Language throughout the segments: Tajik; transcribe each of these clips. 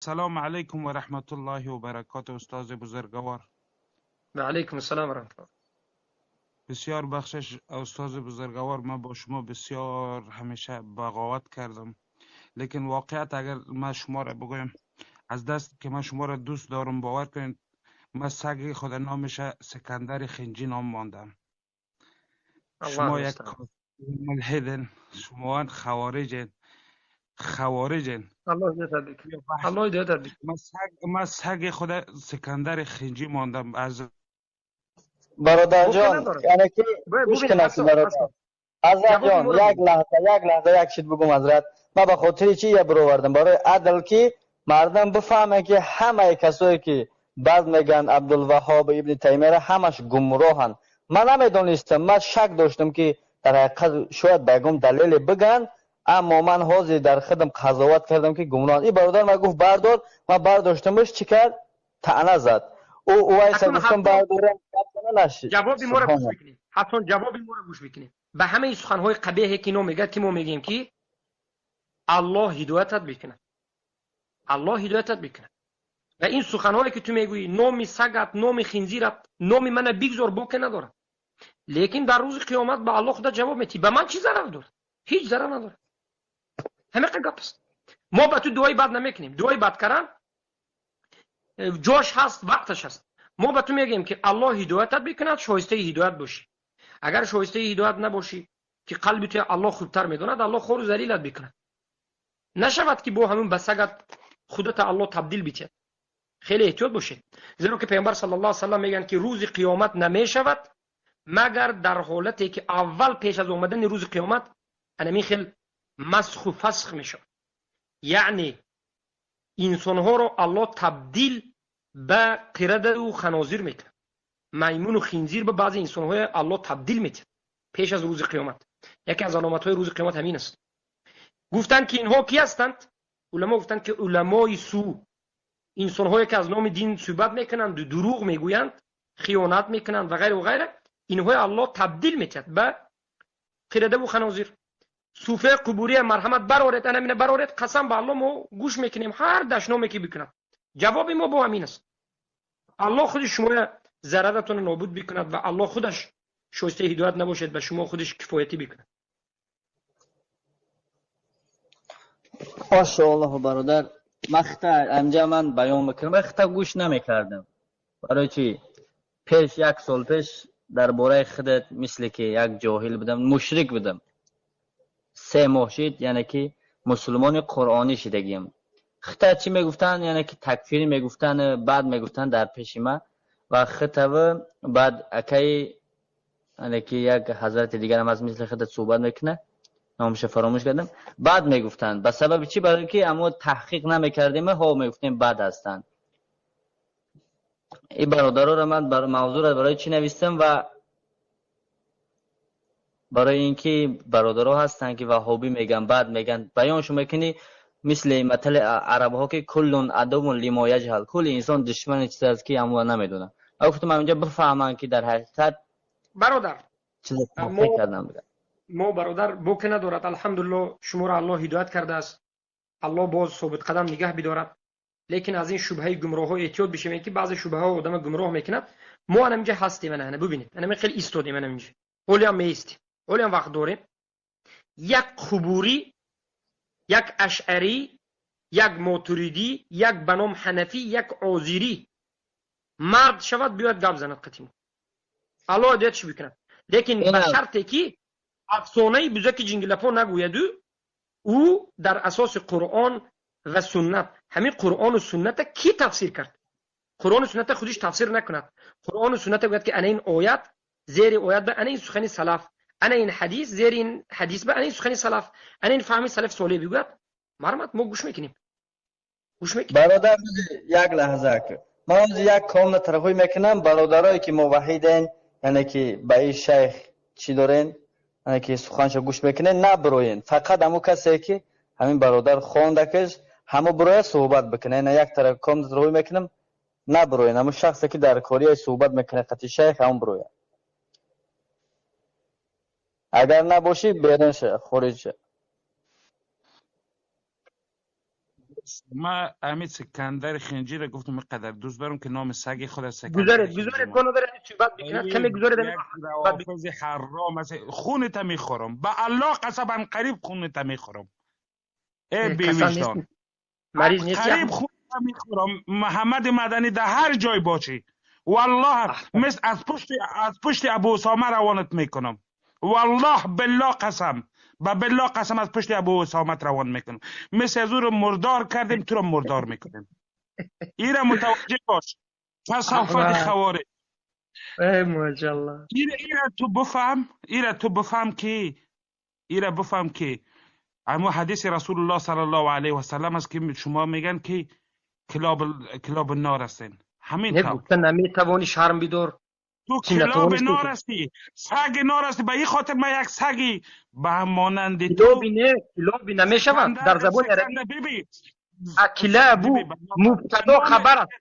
سلام علیکم و رحمت الله و برکاته استاد بزرگوار. و علیکم السلام و رحمت الله. بسیار بخشش استاد بزرگوار، من با شما بسیار همیشه بغاوت کردم، لیکن واقعیت اگر من شما را بگویم از دست که من شما را دوست دارم، باور کنید من سگ خود نامش سکندر خنجی نام ماندم. شما یک ملحدن، شما خوارجن، خوارجن. الله هدایت بده. من سگ خود سکندر خنجی ماندم. از برادر جان، یعنی که گوش کنید برادر حضرت جان، یک لحظه یک لحظه یک چیز بگم حضرت. من به خاطر چی یه برآوردم؟ برای عدل که مردم بفهمه که همه کسایی که بعد میگن عبدالوهاب ابن تیمیه همش گمراهن. من نمیدونستم، من شک داشتم که در حقیقت شاید بگم دلیل بگن، اما من حاضر در خودم قضاوت کردم که گمراه. این برادر من گفت بردار، من برداشتمش چی کرد؟ طعنه زد. او اوایس گفتم بردارم نشید. جواب ما رو گوش بکنید. حتما جواب ما رو گوش بکنید. به همه این سخنهای قبیحه که اینو میگه که ما میگیم که الله هدایتت بکنه. الله هدایتت بکنه. و این سخنهایی که تو میگویی نام سگت، نام خنزیرت، نام من بگذار باک نداره. لیکن در روز قیامت به الله خدا جواب میدی. به من چی ضرر داره؟ هیچ ضرر نداره. همه گپ است. ما به تو دعای بد نمیکنیم. دعای بد کردن جاش هست، وقتش هست. ما به تو میگیم که الله هدایتت بکند، شایسته هدایت باشی. اگر شایسته هدایت نباشی که قلب تو الله خوبتر میدوند، الله خور و ذلیلت بکند. نشود که با همون بسگت خودت الله تبدیل بیتید. خیلی احتیاط باشید، زیرا که پیامبر صلی الله علیه و سلم میگن که روز قیامت نمیشود مگر در حالتی که اول پیش از آمدن روز قیامت انمی خیل مسخ و فسخ میشود. یعنی انسانها رو الله تبدیل به قرده و خنازیر میکنه. میمون و خنزیر به بعضی انسانهای الله تبدیل میکنه پیش از روز قیامت. یکی از علامت‌های روز قیامت همین است. گفتند که اینها کی هستند؟ علما گفتند که علمای سو، انسانهایی که از نام دین صحبت میکنند و دروغ میگویند، خیانت میکنند و غیره و غیره، اینها الله تبدیل میکرد به قرده و خنازیر. صوفه قبوری مرحمت برارد، انا من برارد، قسم به الله ما گوش میکنیم هر دشنامه که بکنند. جواب ما با همین است. الله خودش شما ضررتون نابود بکند و الله خودش شایسته هدایت نباشد و شما خودش کفایتی بکند. ماشاءالله برادر، من خطا انجا من بیان میکنم، من خطا گوش نمیکردم. برای چی؟ پیش یک سال پیش درباره خودت مثل که یک جاهل بودم، مشرک بودم. 3 ماه شد یعنی که مسلمان قرآنی شدگیم. خطا چی میگفتن؟ یعنی که تکفیری میگفتن، بعد میگفتن در پیش ما و خطا بعد اکی یعنی که یک حضرت دیگر هم از مثل خودت صحبت میکنه، نامش فراموش کردم. بعد میگفتن به سبب چی؟ برای که اما تحقیق نمیکردیم، ها میگفتیم بد هستند. این برادرها را من بر موضوع را برای چی نوشتم؟ و برای اینکه برادرها هستن که وهابی میگن، بعد میگن، بیانشو میکنی مثل مثل عرب ها که کلون عدو لما یجهل، کل انسان دشمن چیز است که اما نمیدونه. گفتم اینجا بفهمن که در حقیقت برادر چیز تحقیق کردن. ما برادر بوک ندارد، الحمدلله شما را الله هدایت کرده است، الله باز ثابت قدم نگه بدارد. لیکن از این شبهه گمراه ها احتیاط بشیم که بعضی شبهه ها آدم گمراه میکند. ما الان اینجا هستیم، انا ببینید انا خیلی ایستادیم، انا اینجا حالی هم میستیم، حالی هم وقت داریم. یک قبوری، یک اشعری، یک ماتریدی، یک بنام حنفی، یک آزیری مرد شود بیاد گپ زند قتیم، الله هدایتش بکند. لیکن به شرطی که افسانه بزرگ جنگلپا نگوید، او در اساس قرآن و سنت. همین قرآن و سنت کی تفسیر کرد؟ قرآن و سنت خودش تفسیر نکند. قرآن و سنت گوید که انا این آیت زیر آیت به انا این سخن سلف، انا این حدیث زیر این حدیث به انا این سخن سلف، انا این فهم سلف صالح بگوید. مرحمت ما گوش میکنیم، گوش میکنیم. برادر یک لحظه که من یک کامل طرفی میکنم. برادرایی که موحدین، یعنی که به این شیخ چی دارین، یعنی که سخنشو گوش میکنه، نبروین. فقط همون کسی که همین برادر خوندکش همو برای صحبت بکنه، نه یک طرف کام روی میکنم، نبروین. همون شخصی که در کاری صحبت میکنه قطعی شیخ همون بروین. اگر نباشی بیرون شه، خارج شه. ما امید سکندر خنجی را گفتم قدر دوست دارم که نام سگ خود سکندر. گذارید گذارید کانو داره صحبت میکنه کمی گذارید. حافظ حرام است، خونت میخورم به الله قسم، قریب خونت میخورم. ای بی وجدان مریض نیستی، قریب خونت میخورم. محمد مدنی در هر جای باشی والله مثل از پشت ابو اسامه روانت میکنم. والله بالله قسم، با بالله قسم از پشت ابو اسامه روان میکنم. مثل از او رو مردار کردیم، تو رو مردار میکنیم. ایره متوجه باش، کثافت خوارج. ای ماشاءالله. ایره تو بفهم، ایره تو بفهم که، ایره بفهم که اما حدیث رسول الله صلی الله علیه و سلم است که شما میگن که کلاب النار هستین. همین تا گفتن نمیتوانی شرم بیدار. تو کلاب نار هستی، سگ نار هستی. به این خاطر من یک سگی به مانند تو کلابی نمیشود در زبان عربی. کلاب مبتدا خبر است،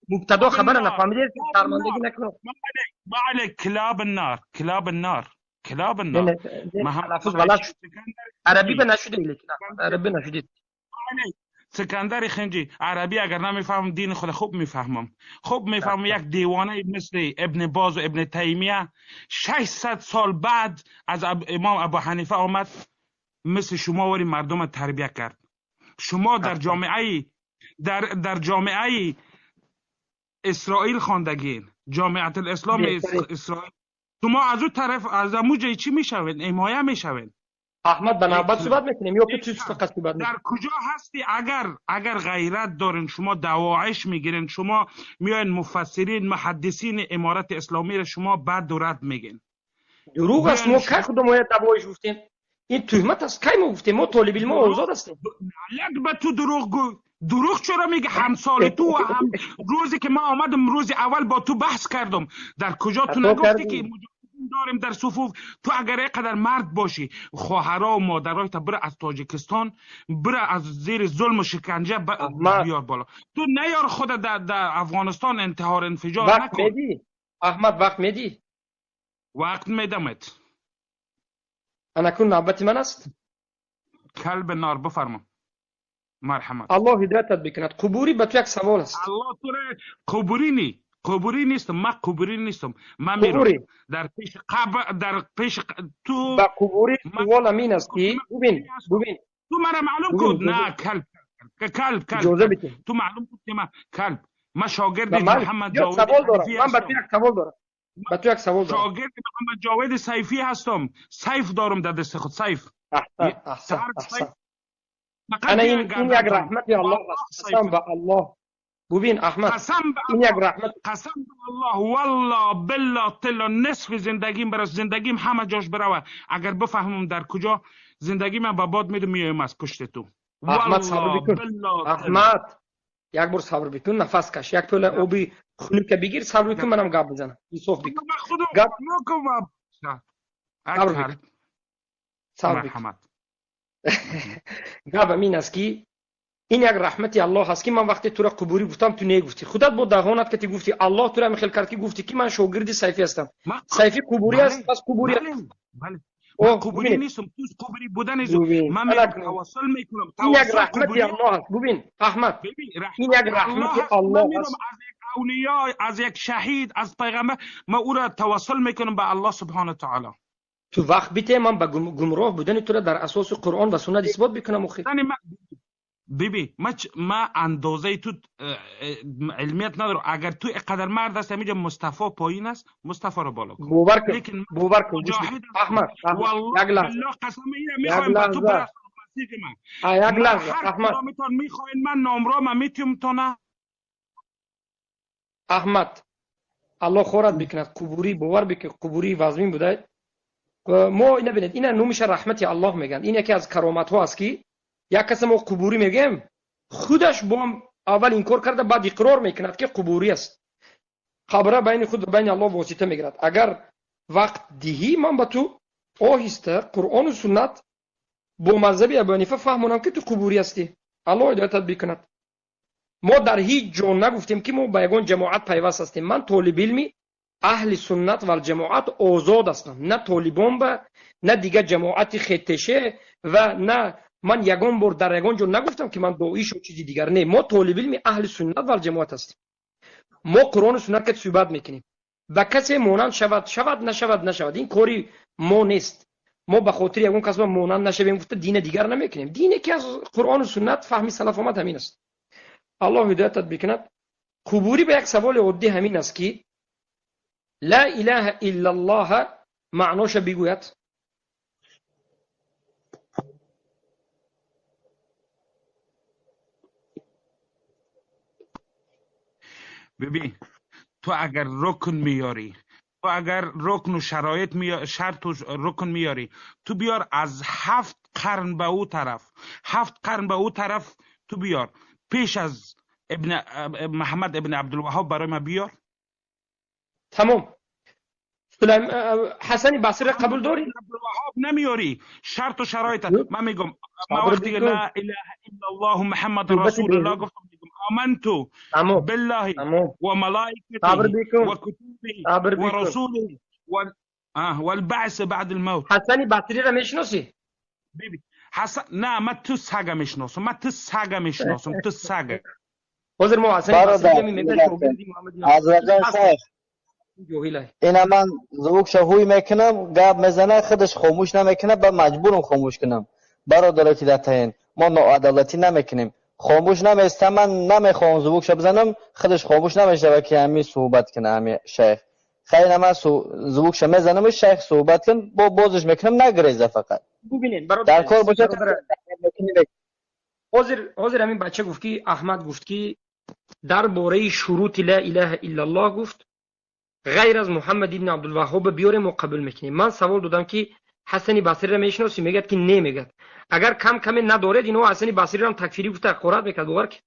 مبتدا خبر نفهمیدید، شرمندگی نکنید. بله کلاب النار، کلاب النار، کلاب النار. تلفظ غلط شد، عربی به نشده، لیکن عربی نشدید. سکندر خنجی عربی اگر نمیفهمم دین خود خوب میفهمم، خوب میفهمم. یک دیوانه مثل ابن باز و ابن تیمیه 600 سال بعد از امام ابو حنیفه آمد، مثل شما وری مردم تربیت کرد. شما در جامعه در جامعه اسرائیل خواندگین، جامعه الاسلام اسرائیل. شما از اون طرف از اموجه چی میشوین؟ حمایه میشوین. احمد به نوبت صحبت میکنیم یا که تو فقط صحبت در کجا هستی؟ اگر غیرت دارین شما دواعش میگیرین، شما میاین مفسرین محدثین امارت اسلامی را شما بد و رد میگین. دروغ است. ما کی خودمون دواعش گفتیم؟ این تهمت است. کی ما گفتیم؟ ما طالب علم آزاد هستیم. لک به تو دروغ گو. دروغ چرا میگه؟ همسال تو و هم روزی که ما آمدم روز اول با تو بحث کردم، در کجا تو نگفتی که داریم در صفوف؟ تو اگر اینقدر مرد باشی خواهرها و مادرای تا بره از تاجیکستان، بره از زیر ظلم و شکنجه بیار بالا. تو نیار خود در افغانستان انتحار انفجار وقت نکن. میدی احمد؟ وقت میدی؟ وقت میدمت. انا کن نوبت من است. کلب نار بفرما. مرحمت. الله هدایتت بکند. قبوری به تو یک سوال است. الله تو را قبوری نی، قبوری نیستم من، قبوری نیستم من. میرم در پیش قبر، در پیش تو با قبوری. سوال امین است که ببین ببین تو مرا معلوم کن. نه کلب کلب کلب تو معلوم کن که من کلب، من شاگرد محمد جاوید سوال دارم. من با تو یک سوال دارم، با تو یک سوال دارم. شاگرد محمد جاوید سیفی هستم، سیف دارم در دست خود، سیف. احسن احسن احسن. انا این یک رحمت الله است. قسم به الله. ببین احمد، قسم به این یک رحمت، قسم به الله والله بالله تلا نصف زندگیم برای زندگیم همه جاش بروه. اگر بفهمم در کجا زندگی من به باد میدم، میایم از پشت تو. احمد صبر بکن. احمد یک بار صبر بکن، نفس کش، یک پله آبی خنک بگیر، صبر بکن، منم گپ بزنم. انصاف بکن. گپ نکن. صبر بکن، صبر بکن. گپ امین است که این یک رحمت الله هست که من وقتی تو را قبوری گفتم تو نگفتی، خودت با دهانت که گفتی الله تو را میخل کرد که گفتی که من شاگرد سیفی هستم. سیفی قبوری است، پس قبوری است. بله من قبوری نیستم، تو قبوری بودن نیست. من تواصل میکنم. این یک رحمت الله است. ببین احمد، این یک رحمت الله است. از یک اولیا، از یک شهید، از پیغمبر، من او را تواصل میکنم به الله سبحانه تعالی. تو وقت بیته من به گمراه بودن تو را در اساس قرآن و سنت اثبات بکنم. اخی بیبی ما اندازه تو علمیت ندارم. اگر تو اینقدر مرد هستی همینجا مصطفی پایین است، مصطفی رو بالا کن. باور کن، باور کن احمد. یک لحظه قسم اینه میخوایم با تو برسم. یک لحظه احمد، میخواین من نامرا من میتونم تو نه. احمد الله خورد بکند. قبوری باور بکن، قبوری وزمین بوده. ما اینا ببینید، اینا نومش رحمت الله میگن. این یکی از کرامت ها است که یک کس ما قبوری میگیم خودش با اول انکار کرده بعد اقرار میکند که قبوری است. قبره بین خود و بین الله واسطه میگیرد. اگر وقت دهی من به تو آهسته قرآن و سنت با مذهب ابو حنیفه فهمونم که تو قبوری هستی. الله هدایتت بکند. ما در هیچ جا نگفتیم که ما به یگان جماعت پیوست هستیم. من طالب علمی اهل سنت و الجماعت آزاد هستم، نه طالبان به، نه دیگه جماعت خطشه و نه Ман ягон бор дар ягон ҷо нагуфтам ки ман доиш ё чизи дигар. Не, мо толиби илми аҳли суннат вал ҷамоат ҳастем. Мо Қуръону суннат ка суҳбат мекунем. Ба касе монанд шавад, шавад, нашавад, нашавад. Ин кори мо нест. Мо ба хотири ягон кас монанд нашавем гуфта дина дигар намекунем. Дине ки аз Қуръону суннат фаҳми салаф омад ҳамин аст. Аллоҳ ҳидоятат бикунад. Қубурӣ ба як саволи оддӣ ҳамин аст ки ла илаҳа иллаллоҳ маъноша бигӯяд. ببین تو اگر رکن میاری، تو اگر رکن و شرایط شرط و رکن میاری، تو بیار از 7 قرن به او طرف، 7 قرن به او طرف تو بیار پیش از ابن محمد ابن عبدالوهاب برای ما بیار. تمام. حسن بصری قبول داری؟ عبدالوهاب نمیاری شرط و شرایط. من میگم ما وقتی لا اله الا الله محمد رسول الله گفتم، میگم آمنت بالله وملائكته وكتبه ورسوله والبعث بعد الموت. حسن بصری را میشناسی؟ ببین حسن نه، من تو سگ میشناسم، من تو سگ میشناسم، تو سگ. حاضر ما حسن بصری میگه حضرت اینا من звукша ҳуй мекунам, гап мезана, худаш хомӯш намекунад, ба маҷбурам хомӯш кунам. Бародаро ки дар таин мо ноадолатӣ намекунем. Хомӯш намеистам, ман намехоҳам звукша бизанам, худаш хомӯш намешавад ки ҳамин суҳбат кунад ҳамин шайх. Хайр, ман звукша мезанам, шайх суҳбат кун, бо бозш мекунам, нагреза фақат. Бубинед, бародар, дар кор бошад. Ҳозир ҳамин бача гуфт ки Аҳмад гуфт ки дар бораи шурути ла илаҳа иллаллоҳ гуфт ғайр аз Муҳаммад ибн Абдулваҳҳоб биёрем мо қабул мекунем. Ман савол додам ки Ҳасани Басриро мешиносӣ? Мегӯяд ки не. Мегӯяд агар кам каме надоред, инҳо Ҳасани Басриро ҳам такфирӣ гуфта ҳақорат мекард. Бовар ки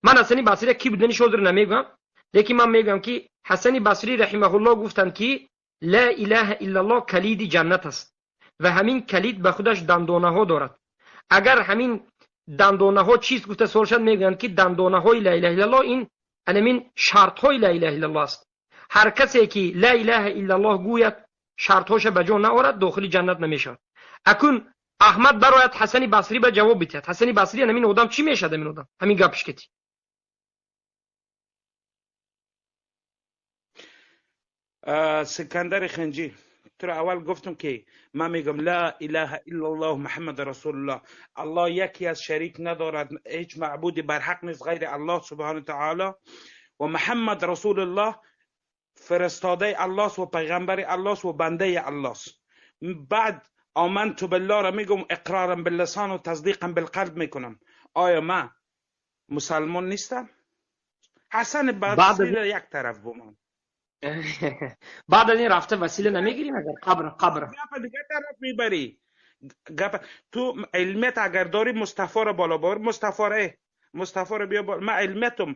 ман Ҳасани Басриро ки будани ҳозир намегӯям, лекин ман мегӯям ки Ҳасани Басрӣ раҳимаҳуллоҳ гуфтанд ки ла илаҳа иллаллоҳ калиди ҷаннат аст ва ҳамин калид ба худаш дандонаҳо дорад. Агар ҳамин дандонаҳо чист гуфта суол шуд, мегӯянд ки дандонаҳои ла илаҳа иллаллоҳ ин ҳамин шартҳои ла илаҳа иллаллоҳ аст. Ҳар касе ки ла илаҳа иллаллоҳ гӯяд, шартҳоша ба ҷо наорад, дохили ҷаннат намешавад. Акун Аҳмад барояд Ҳасани Басрӣ ба ҷавоб бидиҳад. Ҳасани Басрӣ ҳамин одам чӣ мешавад? Ҳамин одам ҳамин гапш кети. سکندر خنجی، تو رو اول گفتم که من میگم لا اله الا الله محمد رسول الله. الله یکی از شریک ندارد، هیچ معبودی بر حق نیست غیر الله سبحانه تعالی، و محمد رسول الله فرستاده الله و پیغمبر الله و بنده الله. بعد آمنت بالله را میگم، اقرارا باللسان و تصدیقا بالقلب میکنم. آیا من مسلمان نیستم؟ حسن بصری یک طرف بومن. بعد از این رفته وسیله نمیگیریم اگر قبر گپ دیگه طرف میبری. گپ تو علمیت اگر داری مصطفی را بالا بار، مصطفی را بیا بالا. من علمیتم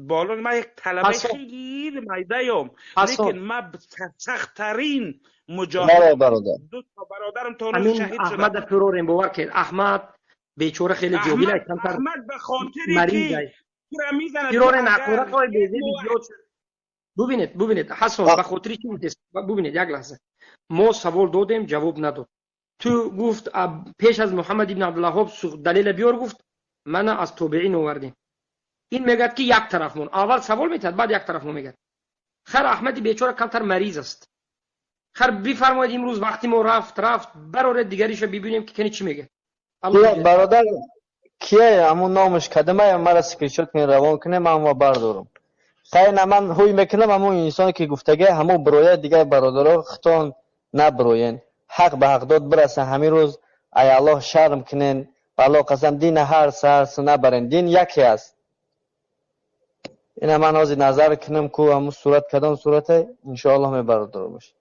بالا، من یک طلبه خیلی میده ام، لیکن من سخت‌ترین مجاهد دو تا برادرم تا روز شهید شد. احمد فروریم باور کرد. احمد بیچاره خیلی جاهل است، احمد به خاطر که تو را میزنه فرور نقورت های بیزی زیاد شد. ببینید حسن به خاطر چی گفت؟ ببینید یک لحظه، ما سوال دادیم جواب نداد. تو گفت پیش از محمد ابن عبدالوهاب دلیل بیار، گفت من از تابعین آوردیم. این میگه که یک طرف مون اول سوال میتاد، بعد یک طرف مون میگه. خیر احمد بیچاره کمتر مریض است. خیر بفرمایید امروز وقتی ما رفت براره دیگریشو ببینیم که کنی چی میگه. برادر کیه همون نامش کدمه مرا اسکرین شات کنه روان کنه، من ما بردارم. خیر من هوی میکنم همون انسان که گفتگه همون برویه دیگه برادرها ختان نبروین، حق به حق داد برسه. همین روز ای الله شرم کنین، الله قسم دین هر سر نبرین، دین یکی است. اینا من از نظر کنم کو همون صورت کدام صورته ان شاء الله می برادر باشه.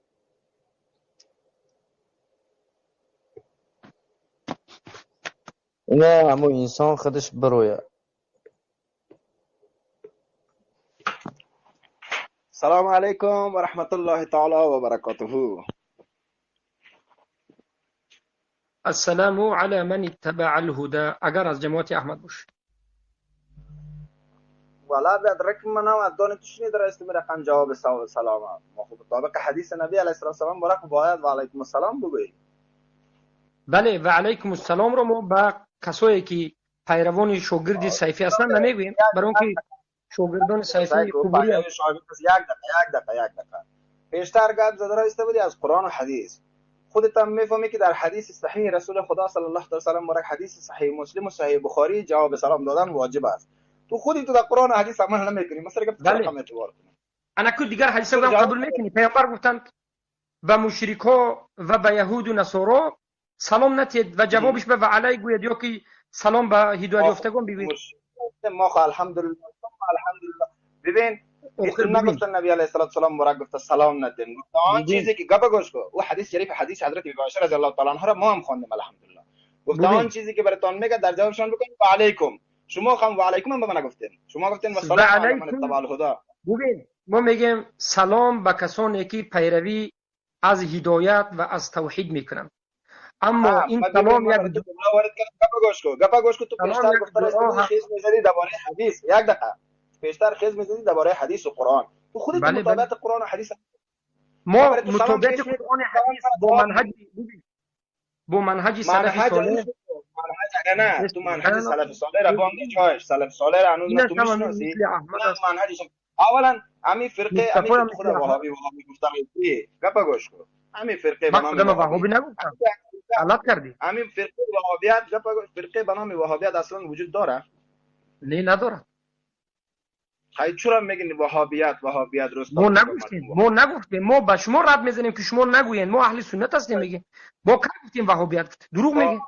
اینا همون انسان خودش برویه. السلام علیکم و رحمت الله تعالی و برکاته. السلام علی من اتبع الهدى. اگر از جماعت احمد باش والا بدرک منم از دان تشنی در است رقم جواب سلام. ما خب مطابق حدیث نبی علیه السلام برک باید و علیکم السلام بگوییم. Бале, ва алайкум ассалом ро мо ба касое ки пайравони шогирди Сайфӣ ҳастанд намегӯем, барои он ки шогирдони Сайфӣ қубурӣ. Як дақиқа, як дақиқа, як дақиқа. Пештар гап зада раиста будӣ аз Қуръон ва ҳадис. خودت هم میفهمی که در حدیث صحیح رسول خدا صلی الله علیه و سلم مبارک، حدیث صحیح مسلم و صحیح بخاری، جواب سلام دادن واجب است. تو خودی تو در قرآن و حدیث عمل نمیکنی، مثلا که بله. رقم اعتبار کنی. انا کو دیگر حدیث رو قبول میکنی؟ پیامبر گفتند به مشرکا و به یهود و نصارا سلام نتید و جوابش به و علی گوید یا که سلام به هدایت یافتگان بگوید. ما خو الحمدلله، الحمدلله. ببین، نگفتن نبی علیه الصلاه والسلام مبارک گفته سلام ندین. گفته آن چیزی که گپ گوش کو، او حدیث شریف، حدیث حضرت عایشه رضی الله تعالی عنها را ما هم خواندیم الحمدلله. گفته آن چیزی که براتون میگه در جوابشان بکنید و علیکم. شما هم و علیکم هم به من نگفتین، شما گفتین و سلام علی من اتبع الهدی. ببین، ما میگیم سلام به کسانی که پیروی از هدایت و از توحید میکنند، اما این سلام یک وارد کردم. گپ گوش کو، گپ گوش کو. تو پیشتر گفته خیز میزدی درباره حدیث. یک دقیقه، پیشتر خیز میزدی درباره حدیث و قرآن. تو خودت مطابقت قرآن و حدیث. ما مطابقت قرآن و حدیث با منهج سلف صالح. منهج نه، تو منهج سلف صالح را باندی جایش سلف صالح را هنوز تو میشناسی. منهجش اولا امی فرقه، امی خود وهابی وهابی گفتم. گپ گوش کو، امی فرقه به نام وهابی نگفتم، غلط کردی. امی فرقه وهابیت، گپ گوش، فرقه به نام وهابیت اصلا وجود داره؟ نه، نداره. خیلی چرا میگین وهابیت وهابیت؟ درست. ما نگفتیم، ما نگفتیم. ما به شما رد میزنیم که شما نگوین ما اهل سنت هستیم. میگیم ما که گفتیم وهابیت؟ دروغ میگین.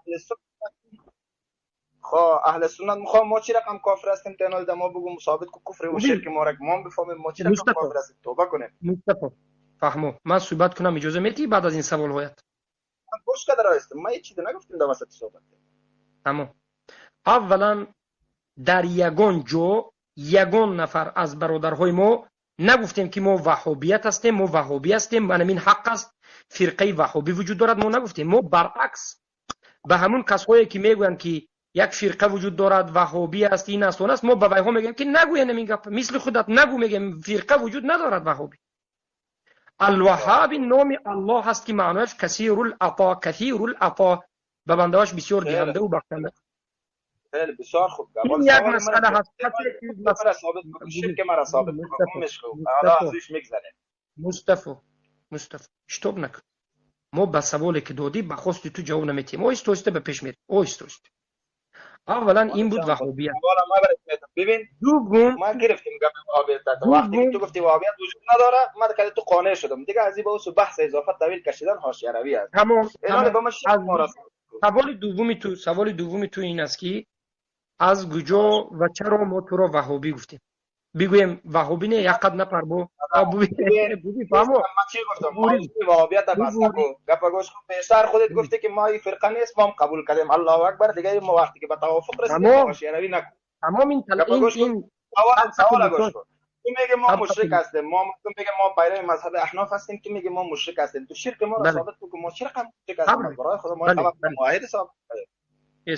خو اهل سنت میخوام ما چی رقم کافر هستیم؟ تنال ما بگو ثابت کو کفر و شرک ما را ما بفهمیم ما چی رقم کافر هستیم، توبه کنیم. مصطفی فهمو، من صحبت کنم اجازه میدی بعد از این سوال هایت؟ من گوش کده راستم، ما هیچ چیزی نگفتیم در وسط صحبت. تمام. اولا در یگان جو یگان نفر از برادرهای ما نگفتیم که ما وهابیت هستیم، ما وهابی هستیم، من این حق است، فرقه وهابی وجود دارد، ما نگفتیم. ما برعکس به همون کسایی که میگویند که یک فرقه وجود دارد، وهابی است، این است، اون است، ما به وایها میگیم که نگوین این گپ، مثل خودت نگو. میگیم فرقه وجود ندارد وهابی. الوهاب نام الله هست که معنایش کثیر العطا، کثیر العطا، به بندهاش بسیار دهنده و بخشنده. خیلی بسیار خوب. این یک مسئله هست. مرا ثابت بکن، شرک مرا ثابت بکن. حالا ازش میگذره. مصطفی، مصطفی، شتاب نکن. ما به سوالی که دادی به خواستی تو جواب نمیتیم. آهسته آهسته به پیش میریم، آهسته آهسته. اولا این بود وهابیت. ببین، دوم ما گرفتیم گپ وهابیت. وقتی که تو گفتی وهابیت وجود نداره، ما که تو قانع شدم دیگه. از این به بحث اضافه طویل کشیدن حاشیه روی است. تمام. سوال دومی تو این است که از کجا و چرا ما تو را وهابی گفتیم؟ بگویم وهابی نه، یک قد نپر بو. ببین، فهمو من چی گفتم؟ ما وهابیت بس کو. گپ گوش کن، پیشتر خودت گفتی که ما این فرقه نیست، ما هم قبول کردیم. الله اکبر. دیگه ما وقتی که به توافق رسیدیم حاشیه روی نکن. تمام. این این سوال گوش کن. تو میگه ما مشرک هستیم، ما تو میگه ما پیرو مذهب احناف هستیم، تو میگه ما مشرک هستیم. تو شرک ما را ثابت کن. ما چرا مشرک هستیم؟ برای خدا ما معاهده ثابت.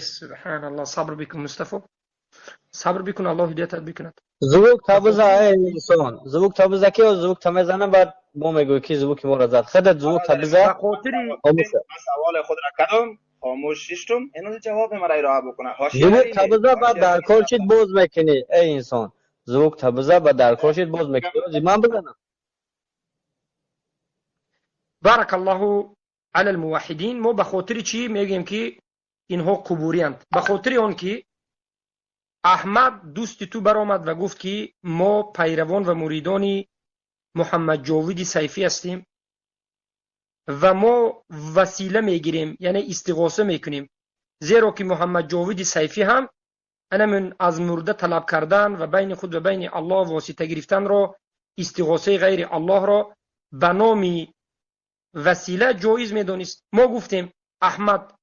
سبحان الله. صبر بکن مصطفی، صبر بکن، الله هدایتت بکند. звук та биза эй инсон، звук та биза ки звук та мезанам، баъд мо мегӯй ки звук и моро зад. Худат звук та биза. Хомӯш. Саволи худро кардам, хомӯш шиштум. Инро ҷавоби маро ироа бикунад. Звук та биза, баъд дар кор чид боз мекунӣ. Эй инсон, звук та биза, баъд дар кор чид боз мекунӣ. Ман бизанам. بارك الله على الموحدین. ما به خاطر چی میگیم که اینها قبوری‌اند؟ به خاطر آن که احمد دوست تو برآمد و گفت که ما پیروان و مریدان محمد جاوید سیفی هستیم و ما وسیله میگیریم، یعنی استغاثه میکنیم، زیرا که محمد جاوید سیفی هم من از مرده طلب کردن و بین خود و بین الله واسطه گرفتن را، استغاثه غیر الله را به نام وسیله جایز میدانست. ما گفتیم احمد،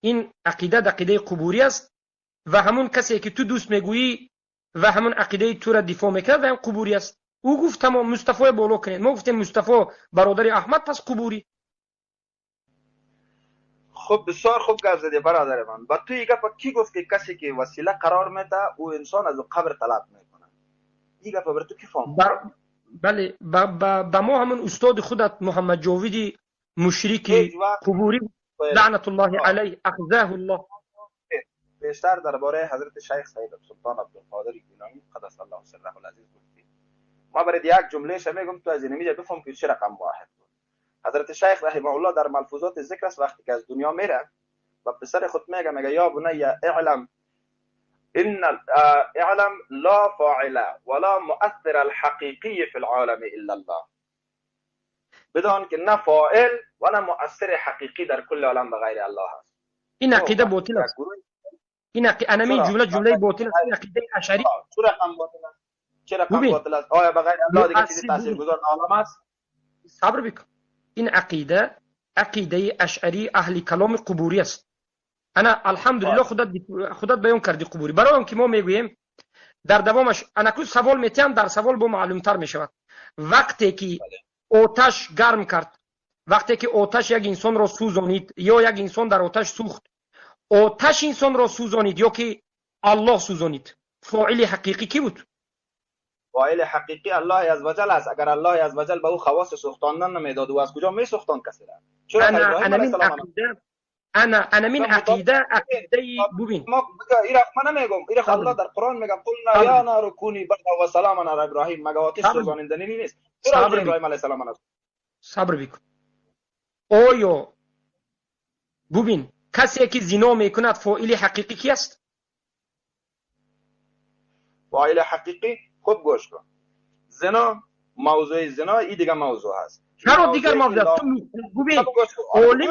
این عقیده عقیده قبوری است و همون کسی که تو دوست میگویی و همون عقیده تو را دفاع میکرد و هم قبوری است. او گفت تمام، مصطفی بالا کنید. ما گفتیم مصطفی برادر احمد، پس قبوری. خب، بسیار خوب گپ زدی برادر من. با تو گپ کی گفت که کسی که وسیله قرار میده او انسان از قبر طلب میکنه؟ این گپ بر تو کی فهم؟ بله، با ما همون استاد خودت محمد جاویدی مشرکی قبوری. لعنت الله علیه اخزاه الله. بیشتر درباره حضرت شیخ سید سلطان عبدالقادر گیلانی قدس الله سره العزیز گفتی. ما برای یک جمله ش میگم تو از اینمیجا بفهم که چه رقم واحد بود. حضرت شیخ رحمه الله در ملفوظات ذکر است وقتی که از دنیا میره و پسر خود میگه یا بنی اعلم ان اعلم لا فاعل ولا مؤثر الحقیقی فی العالم الا الله. بدان که نه فاعل و نه مؤثر حقیقی در کل عالم به غیر الله است. این عقیده باطل است. این عقیده این جمله باطل است. این عقیده اشعری. چه رقم باطل است؟ چه رقم باطل است؟ آیا به غیر الله دیگه چیزی تاثیرگذار عالم است؟ صبر بکن. این عقیده عقیده اشعری اهل کلام قبوری است. انا الحمدلله خودت بیان کردی قبوری. برای آن که ما میگوییم در دوامش انا کو سوال میتیم در سوال با معلومتر میشود. وقتی که آتش گرم کرد، وقتی که آتش یک انسان را سوزانید یا یک انسان در آتش سوخت، آتش انسان را سوزانید یا که الله سوزانید، فاعل حقیقی کی بود؟ فاعل حقیقی الله عزوجل است. اگر الله عزوجل به او خواص سوختاندن نمیداد او از کجا میسوختاند کسی را؟ چرا انا من عقیده انا من عقیده ببین ما ایرا من نمیگم، ایرا الله در قرآن میگه قلنا یا نار کونی بردا و سلاما علی ابراهیم. مگه آتش سوزاندنی نیست؟ چرا ابراهیم علیه السلام است؟ صبر بکن. آیا ببین کسی که زنا میکند فاعل حقیقی کی است؟ فاعل حقیقی خوب گوش کن. زنا موضوع زنا ای دیگه موضوع هست. چرا دیگر موضوع است؟ تو ببین عالم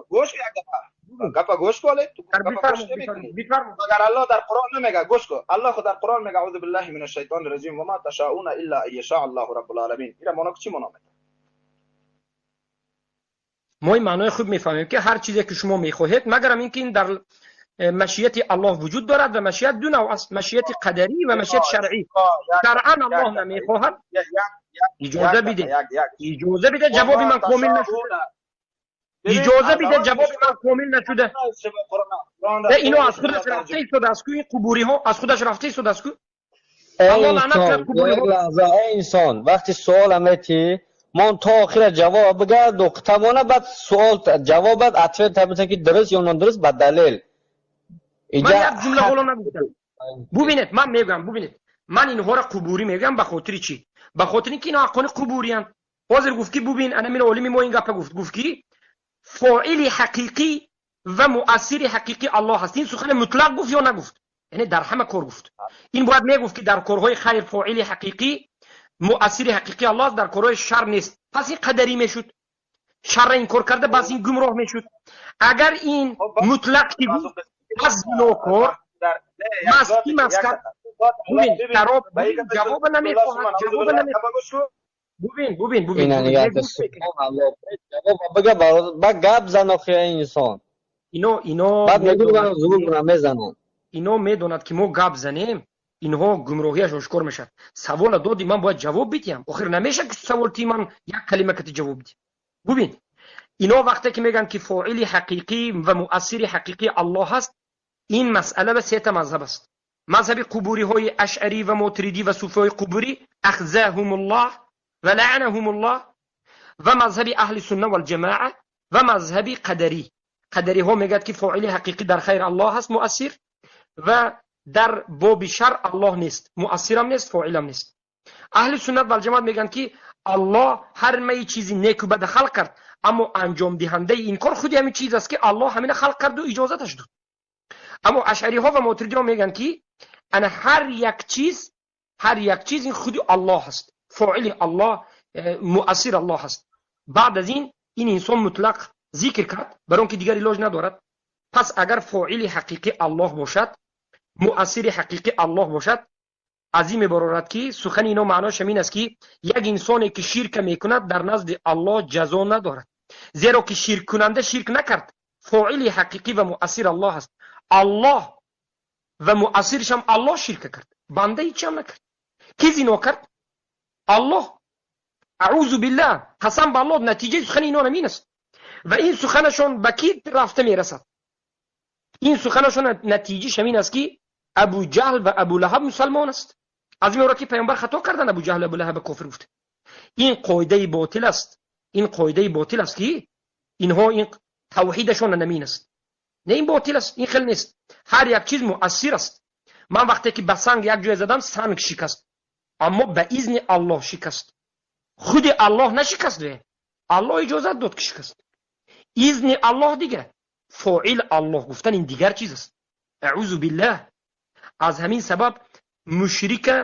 گوش کن یک دفعه گپ گوش کن. تو گپ گوش نمی‌کنی. مگر الله در قرآن نمیگه؟ گوش کن. الله خود در قرآن میگه اعوذ بالله من الشیطان الرجیم و ما تشاؤون الا ان یشاء الله رب العالمین. اینا معنا چی معنا میده؟ ما این معنای خوب میفهمیم که هر چیزی که شما میخواهید مگر اینکه این در مشیت الله وجود دارد و مشیت دو نوع است، مشیت قدری و مشیت شرعی. شرعا الله نمیخواهد. اجازه بده، اجازه بده جواب من کامل نشده. اجازه بده جواب من کامل نشده. اینو از خودش رفته ایستاده است کو، این قبوری ها از خودش رفته ایستاده است کو. الله لعنت کرد قبوری ها. لحظه ای انسان وقتی سوال میتی من تا آخر جواب بگه دو بعد سوال جواب بعد اطفال تبته که درست یا نادرست با دلیل. من یک جمله قولا نگفتم. ببینید من میگم، ببینید من اینها را قبوری میگم به خاطر چی؟ به خاطر اینکه اینا حقانی قبوری ان. حاضر گفت که ببین انا من عالمی ما این گپ گفت که فاعل حقیقی و مؤثر حقیقی الله هست. این سخن مطلق گفت یا نگفت؟ یعنی در همه کار گفت. این باید میگفت که در کارهای خیر فاعل حقیقی مؤثر حقیقی الله است، در کارهای شر نیست. پس این قدری میشد، شر این کار کرده پس این گمراه میشد. اگر این مطلق کی بود پس زناکار مسکی مسکر ببین شراب جواب نمیخواهد، جواب نمیخواهد. ببین ببین ببین اینا نگاه جواب بگه با گپ زن آخه انسان اینا بعد میگه زور نمیزنن. اینا میدوند که ما گپ زنیم اینها گمراهیش آشکار میشد. سوال دادی من باید جواب بدیم. آخر نمیشه که سوال تی من یک کلمه کتی جواب بدیم. ببین اینا وقتی که میگن که فاعل حقیقی و مؤثر حقیقی الله هست، این مسئله به سه تا مذهب است. مذهب قبوری های اشعری و ماتریدی و صوفی های قبوری اخزاهم الله و لعنهم الله، و مذهب اهل سنت و الجماعه و مذهب قدری. قدری ها میگد که فاعل حقیقی در خیر الله هست مؤثر، و در باب شر الله نیست، مؤثرم نیست، فاعلم نیست. اهل سنت و الجماعت میگن که الله هر می چیزی نیک و بد خلق کرد، اما انجام دهنده این کار خودی همین چیز است که الله همین خلق کرد و اجازتش داد. اما اشعری ها و ماتریدی ها میگن که انا هر یک چیز، هر یک چیز این خودی الله هست، فاعل الله، مؤثر الله هست. بعد از این انسان مطلق ذکر کرد برای اینکه دیگر علاج ندارد. پس اگر فاعل حقیقی الله باشد، مؤثر حقیقی الله باشد، از این میبرارد که سخن اینا معناش این است که یک انسانی که شرک میکند در نزد الله جزا ندارد، زیرا که شرک کننده شرک نکرد، فاعل حقیقی و مؤثر الله است. الله و مؤثرش هم الله شرک کرد، بنده هیچ هم نکرد. کی زنا کرد؟ الله. اعوذ بالله، قسم به الله نتیجه سخن اینا همین است. و این سخنشون به کی رفته میرسد؟ این سخنشون نتیجهش همین است که ابو جهل و ابو لهب مسلمان است. از این که پیامبر خطا کردن، ابو جهل ابو لهب کفر گفت. این قاعده باطل است. این قاعده باطل است که اینها این Тавҳидашон намин аст. Не, ин ботил аст, ин хел нест. Ҳар як чиз муассир аст. Ман вақте ки ба санг як ҷое задам, санг шикаст, аммо ба изни Аллоҳ шикаст. Худи Аллоҳ нашикаст, Аллоҳ иҷозат дод ки шикаст. Изни Аллоҳ дигар, фоил Аллоҳ гуфтан ин дигар чиз аст. Аъузу биллаҳ. Аз ҳамин сабаб мушрика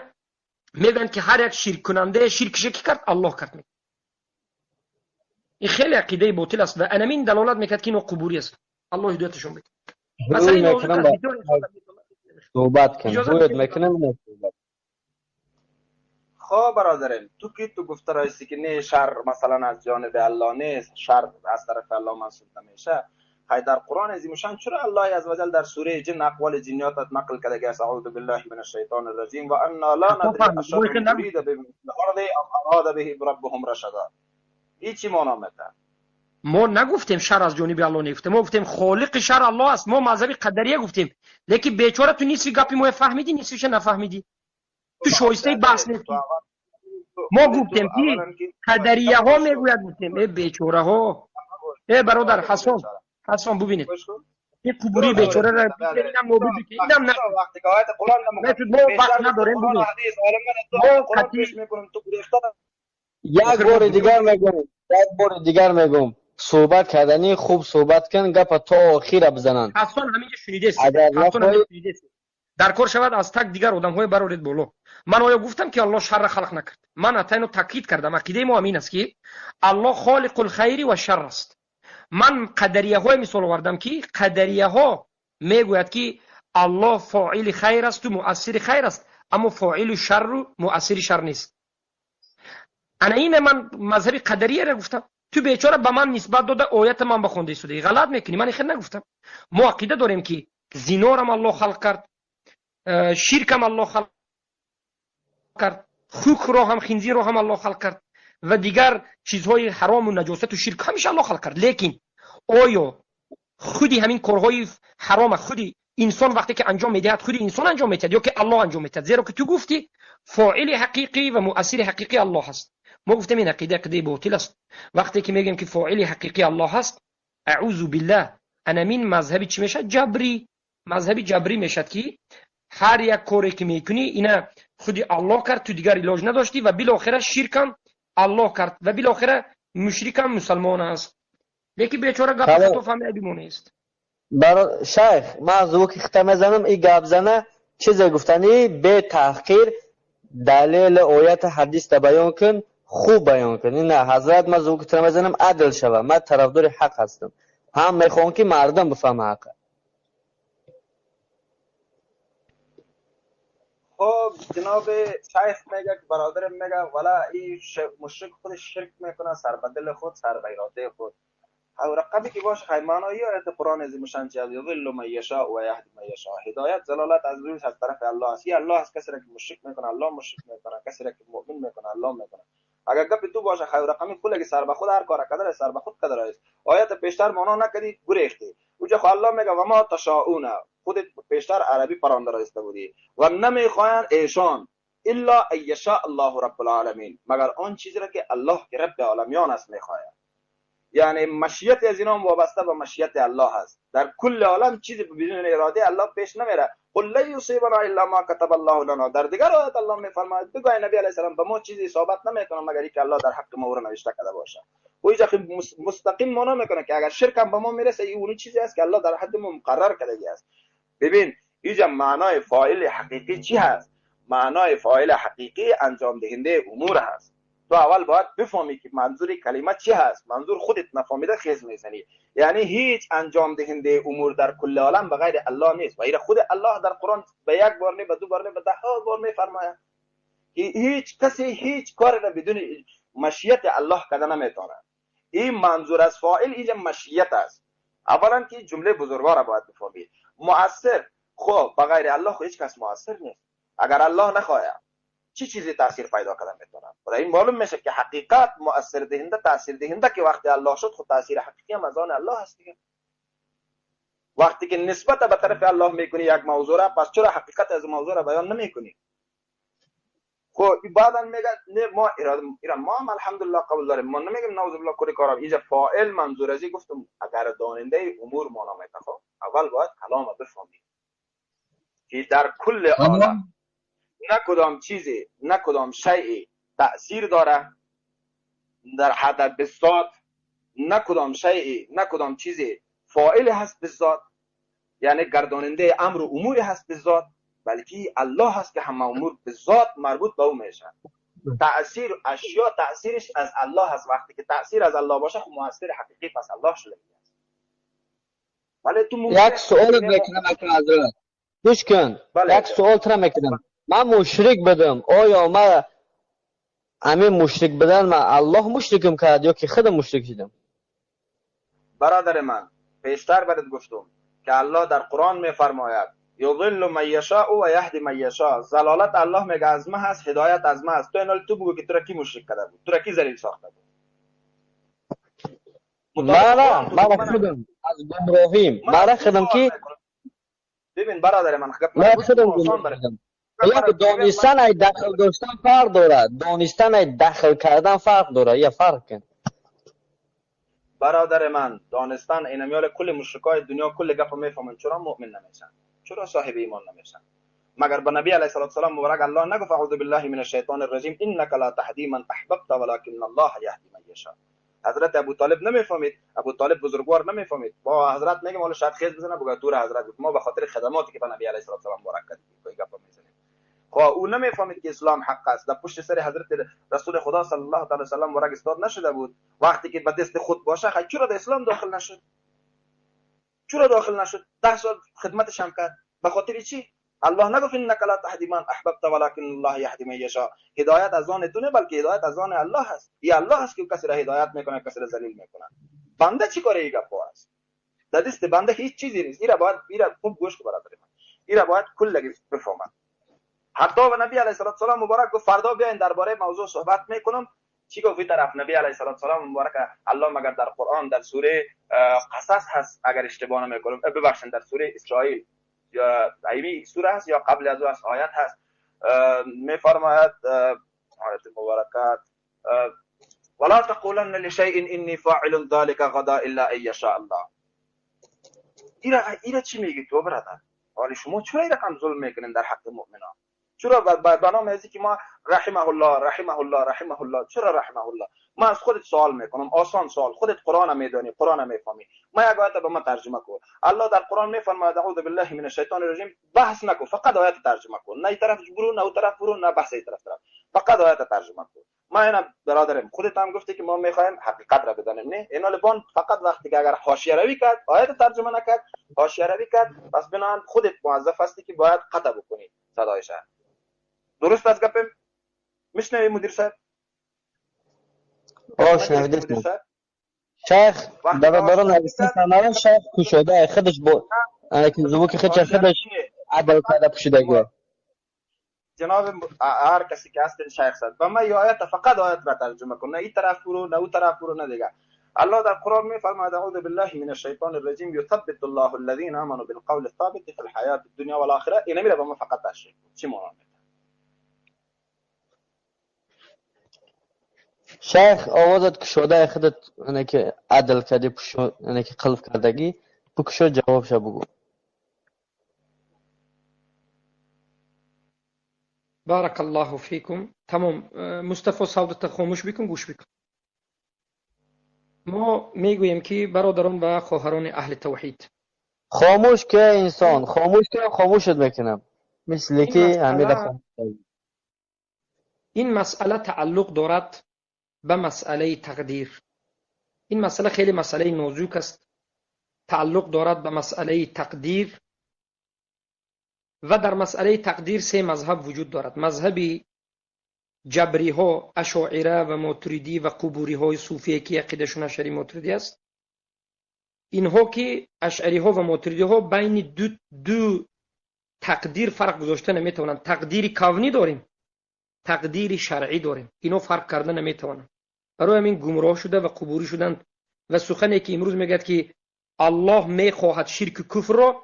мегӯянд ки ҳар як ширккунанда ширкиша ки кард, Аллоҳ кард. Ин хеле ақидаи ботил аст ва анамин далолат мекард ки ино қубурӣ аст. Аллоҳ ҳидояташон бикунад. Суҳбат кун, ҳуят мекунам. خب برادرم، تو که تو گفته رایستی که نه شر مثلا از جانب الله نیست، شر از طرف الله منسوب نمیشه. خی در قرآن عظیمشان چرا الله عزوجل در سوره جن اقوال جنیات نقل کرده که اعوذ بالله من الشیطان الرجیم و انا لا ندری اشر ارید بهم الارض ام اراد به ربهم رشدا. این چی معنا میده؟ ما نگفتیم شر از جانب الله نگفتیم، ما گفتیم خالق شر الله است. ما مذهب قدریه گفتیم، لیکن بیچاره تو نصفی گپی ما فهمیدی، نصفش نفهمیدی. تو شایسته بحث نیستی. ما گفتیم که قدریه ها میگوید، گفتیم ای بیچاره ها، ای برادر حسن، حسن ببینید این قبوری بیچاره را اینم نابود که اینم نه. وقتی که آیت قرآن ما وقت نداریم. ببینید ما قطعی یک بار دیگر میگم، یک بار دیگر میگم، صحبت کردنی خوب صحبت کن، گپ تا آخر بزنن. حسن همینجا شنیده است، حسن همینجا شنیده است. در کار شود از تک دیگر آدم‌های برارید بالا. من آیا گفتم که الله شر خلق نکرد؟ من حتی اینو تاکید کردم. عقیده ما همین است که الله خالق الخیر و شر است. من قدریه های مثال آوردم که قدریه ها میگوید که الله فاعل خیر است و مؤثر خیر است، اما فاعل شر و مؤثر شر نیست. انا این من مذهب قدریه را گفتم. تو بیچاره به من نسبت داده آیت من بخونده ایستاده. غلط میکنی. من خیر نگفتم. ما عقیده داریم که زنا را الله خلق کرد، شرک هم الله خلق کرد، خوک را هم، خنزیر را هم الله خلق کرد و دیگر چیزهای حرام و نجاست و شرک همیشه الله خلق کرد. لیکن آیا خودی همین کارهای حرام خودی انسان وقتی که انجام میدهد خودی انسان انجام میدهد یا که الله انجام میدهد؟ زیرا که تو گفتی فاعل حقیقی و مؤثر حقیقی الله هست. ما گفتیم این عقیده عقیده باطل است. وقتی که میگیم که فاعل حقیقی الله هست، اعوذ بالله، انا من مذهبی چی میشه؟ جبری. مذهبی جبری میشد که هر یک کاری که میکنی اینا خودی الله کرد، تو دیگر علاج نداشتی و بالاخره شرکم الله کرد و بالاخره مشرکم مسلمان است. لیکن بیچاره گپ تو فهمیده بیمونه است. برا شیخ من از او که ختم زنم این گپ زنه چیز گفتنی به تحقیر دلیل آیت حدیث بیان کن، خوب بیان کن. نه حضرت من از او که ختم زنم عدل شوه، من طرفدار حق هستم، هم میخوام که مردم بفهم حق. خب جناب شیخ میگه که برادرم میگه ولا این مشرک خود شرک میکنه، سر به دل خود، سر به اراده خود. او رقمی که باشه خیلی معنایی آیت قرآن عظیم شان چه یضل من یشاء و یهدی من یشاء. هدایت ضلالت از روی از طرف الله است. الله است کسی را که مشرک میکنه الله مشرک میکنه، کسی را که مؤمن میکنه الله میکنه. اگر گپ تو باشه خیر رقمی کل که سر به خود هر کار کدر سر به خود کدر است. آیت پیشتر معنا نکردی گریختی. اوجا خو الله میگه و ما تشاؤون، خودت پیشتر عربی پرانده راسته بودی و نمیخواهند ایشان الا ان یشاء الله رب العالمین، مگر آن چیزی را که الله که رب عالمیان است میخواهد. یعنی مشیت از اینا وابسته به مشیت الله است. در کل عالم چیزی بدون اراده الله پیش نمیره. قل لن یصیبنا الا ما كتب الله لنا. در دیگر آیت الله میفرماید بگو ای نبی علیه السلام به ما چیزی اصابت نمیکنه مگر اینکه الله در حق ما او را نوشته کرده باشه. و اینجا مستقیم معنا میکنه که اگر شرک هم به ما میرسه این اون چیزی است که الله در حد ما مقرر کرده است. ببین اینجا معنای فاعل حقیقی چی هست؟ معنای فاعل حقیقی انجام دهنده امور هست. تو اول باید بفهمی که منظور کلمه چی هست. منظور خودت نفهمیده خیز میزنی. یعنی هیچ انجام دهنده امور در کل عالم به غیر الله نیست و خود الله در قرآن به یک بار نه، به دو بار نه، به ده ها بار میفرماید که هیچ کسی هیچ کاری را بدون مشیت الله کرده نمیتونه. این منظور از فاعل اینجا مشیت است. اولا که جمله بزرگوار را باید بفهمی. مؤثر، خب به غیر الله هیچ کس مؤثر نیست. اگر الله نخواهد چی چیزی تاثیر پیدا کردن میتونه؟ برای این معلوم میشه که حقیقت مؤثر دهنده تاثیر دهنده که وقتی الله شد خود تاثیر حقیقی هم از آن الله هست دیگه. وقتی که نسبت به طرف الله میکنی یک موضوع را، پس چرا حقیقت از موضوع را بیان نمیکنی؟ خب بعدا میگه نه ما ایران ما هم الحمدلله قبول داریم، ما نمیگیم نعوذ بالله کلی کارم. اینجا فاعل منظور ازی گفتم اگر داننده امور معنا میده. خب اول باید کلام بفهمیم که در کل عالم نه کدام چیزی نه کدام شیئی تأثیر داره در حد بالذات، نه کدام شیئی نه کدام چیزی فاعل هست بالذات، یعنی گرداننده امر و امور هست بالذات، بلکه الله هست که همه امور بالذات مربوط به او میشه. تأثیر اشیا تأثیرش از الله هست. وقتی که تأثیر از الله باشه خب مؤثر حقیقی پس الله شده است. ولی تو یک سوال میکنم حضرت، گوش کن. یک سوال تر میکنم. من مشرک بدم، آیا من همین مشرک بدن من الله مشرکم کرد یا که خودم مشرک شدم؟ برادر من پیشتر برات گفتم که الله در قرآن میفرماید یضل من یشاء و یهدی من یشاء. ضلالت الله میگه از ما هست، هدایت از ما هست. تو اینال تو بگو که تو را کی مشرک کرده بود، تو را کی ذلیل ساخته بود؟ من خودم از گمراهیم، من خودم کی ببین برادر من خودم گمراهیم. یک دانستن ای دخل داشتن فرق داره، دانستن ای دخل کردن فرق داره. یا فرق کن برادر من، دانستن اینمیال کل مشرکای دنیا کل گپ میفهمن، چرا مؤمن نمیشن؟ چرا صاحب ایمان نمیشن؟ مگر به نبی علیه الصلاه والسلام مبارک الله نگفت اعوذ بالله من الشیطان الرجیم انک لا تهدی من احببت ولکن الله یهدی من یشاء. حضرت ابو طالب نمیفهمید، ابو طالب بزرگوار نمیفهمید. با حضرت میگم حالا شاید خیز بزنه بگه دور حضرت، ما به خاطر خدماتی که به نبی علیه الصلاه والسلام مبارک کردیم گپ میزنیم. خب او نمیفهمید که اسلام حق است. در پشت سر حضرت رسول خدا صلی الله علیه و سلم مبارک استاد نشده بود. وقتی که به دست خود باشه خب چرا در اسلام داخل نشد؟ چرا داخل نشد؟ 10 سال خدمتش هم کرد. به خاطر چی؟ الله نگفت انک لا تهدی من احببت ولکن الله یهدی من یشاء. هدایت از آن تو نه، بلکه هدایت از آن الله است. ای الله است که کسی را هدایت میکنه، کسی را ذلیل میکنه. بنده چی کاره ای گپ است؟ در دست بنده هیچ چیزی نیست. ایرا باید ایرا خوب گوش کن برادر من. ایرا باید کل بفهمد. حتی و نبی علیه الصلاه والسلام مبارک گفت فردا بیاین درباره موضوع صحبت میکنم. چی گفت طرف نبی علیه الصلاه والسلام مبارک؟ الله مگر در قرآن در سوره قصص هست اگر اشتباه نمیکنم، ببخشید در سوره اسرائیل یا ایمی سوره هست یا قبل از او هست، آیت هست میفرماید آیت مبارکات ولا تقولن لشیء انی فاعل ذلك غدا الا ان یشاء الله. ایرا چی میگی تو برادر؟ حالا شما چرا این رقم ظلم میکنین در حق مؤمنان؟ چرا به نام ازی که ما رحمه الله رحمه الله رحمه الله، چرا رحمه الله؟ ما از خودت سوال میکنم، آسان سوال، خودت قرآن میدانی، قرآن میفهمی، ما یک آیت به ما ترجمه کن. الله در قرآن میفرماید اعوذ بالله من الشیطان الرجیم، بحث نکن، فقط آیت ترجمه کن، نه این طرف برو نه اون طرف برو نه بحث این طرف، فقط آیت ترجمه کن. ما اینا برادرم خودت هم گفتی که ما میخوایم حقیقت را بدانیم، نه اینا لبان فقط وقتی که اگر حاشیه روی کرد، آیت ترجمه نکرد، حاشیه روی کرد، پس بنان خودت موظف هستی که باید قطع بکنی صدایش. درست از گپم میشنوی مدیر صاحب؟ شنیدم شیخ برادران نوشته سنارا شیخ کشاده خودش با زبوک خودش عدل کرده پوشیدگی. جناب هر کسی که هست شیخ صاحب با ما یه آیت فقط آیت را ترجمه کن، نه این طرف برو نه اون طرف برو نه دیگه. الله در قرآن میفرماید اعوذ بالله من الشیطان الرجیم یثبت الله الذین آمنوا بالقول الثابت فی الحیاة الدنیا والآخرة. اینه میره با ما فقط تشریح چی معنا میده؟ شیخ آوازت کشاده خودت اینه که عدل کردی پشو اینه که قلب کردگی بکشو جوابش بگو. بارک الله فیکم. تمام مصطفی صوتت خاموش بکن، گوش بکن. ما میگوییم که برادران و خواهران اهل توحید، خاموش که انسان خاموش که خاموشت میکنم مثل که همه. این مسئله تعلق دارد به مسئله تقدیر. این مسئله خیلی مسئله نازک است، تعلق دارد به مسئله تقدیر و در مسئله تقدیر سه مذهب وجود دارد. مذهب جبری ها، اشاعره و ماتریدی و قبوری های صوفیه که عقیده‌شون اشعری ماتریدی است. اینها که اشعری ها و ماتریدی ها بین دو تقدیر فرق گذاشته نمیتوانند. تقدیر کونی داریم، تقدیر شرعی داریم، اینا فرق کرده نمیتوانند. برای همین گمراه شده و قبوری شدند و سخنی که امروز میگد که الله میخواهد شرک و کفر را،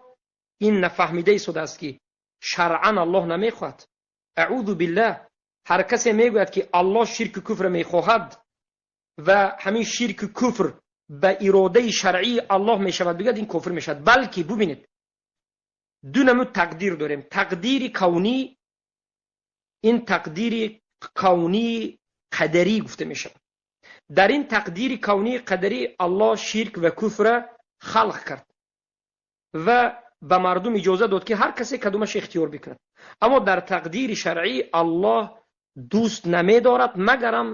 این نفهمیده ایستاده است که شرعا الله نمیخواهد. اعوذ بالله. Ҳар касе мегӯяд, ки Аллоҳ ширку куфр мехоҳад ва ҳамин ширку куфр ба иродаи шаръии Аллоҳ мешавад, бигӯяд, ин кофир мешавад. Балки бубинед, ду намуд тақдир дорем. Тақдири кавнӣ, ин тақдири кавнии қадарӣ гуфта мешавад. Дар ин тақдири кавнии қадарӣ Аллоҳ ширк ва куфра халқ кард ва ба мардум иҷоза дод, ки ҳар касе кадомаш ихтиёр бикунад. Аммо дар тақдири шаръӣ Аллоҳ дӯст намедорад магарам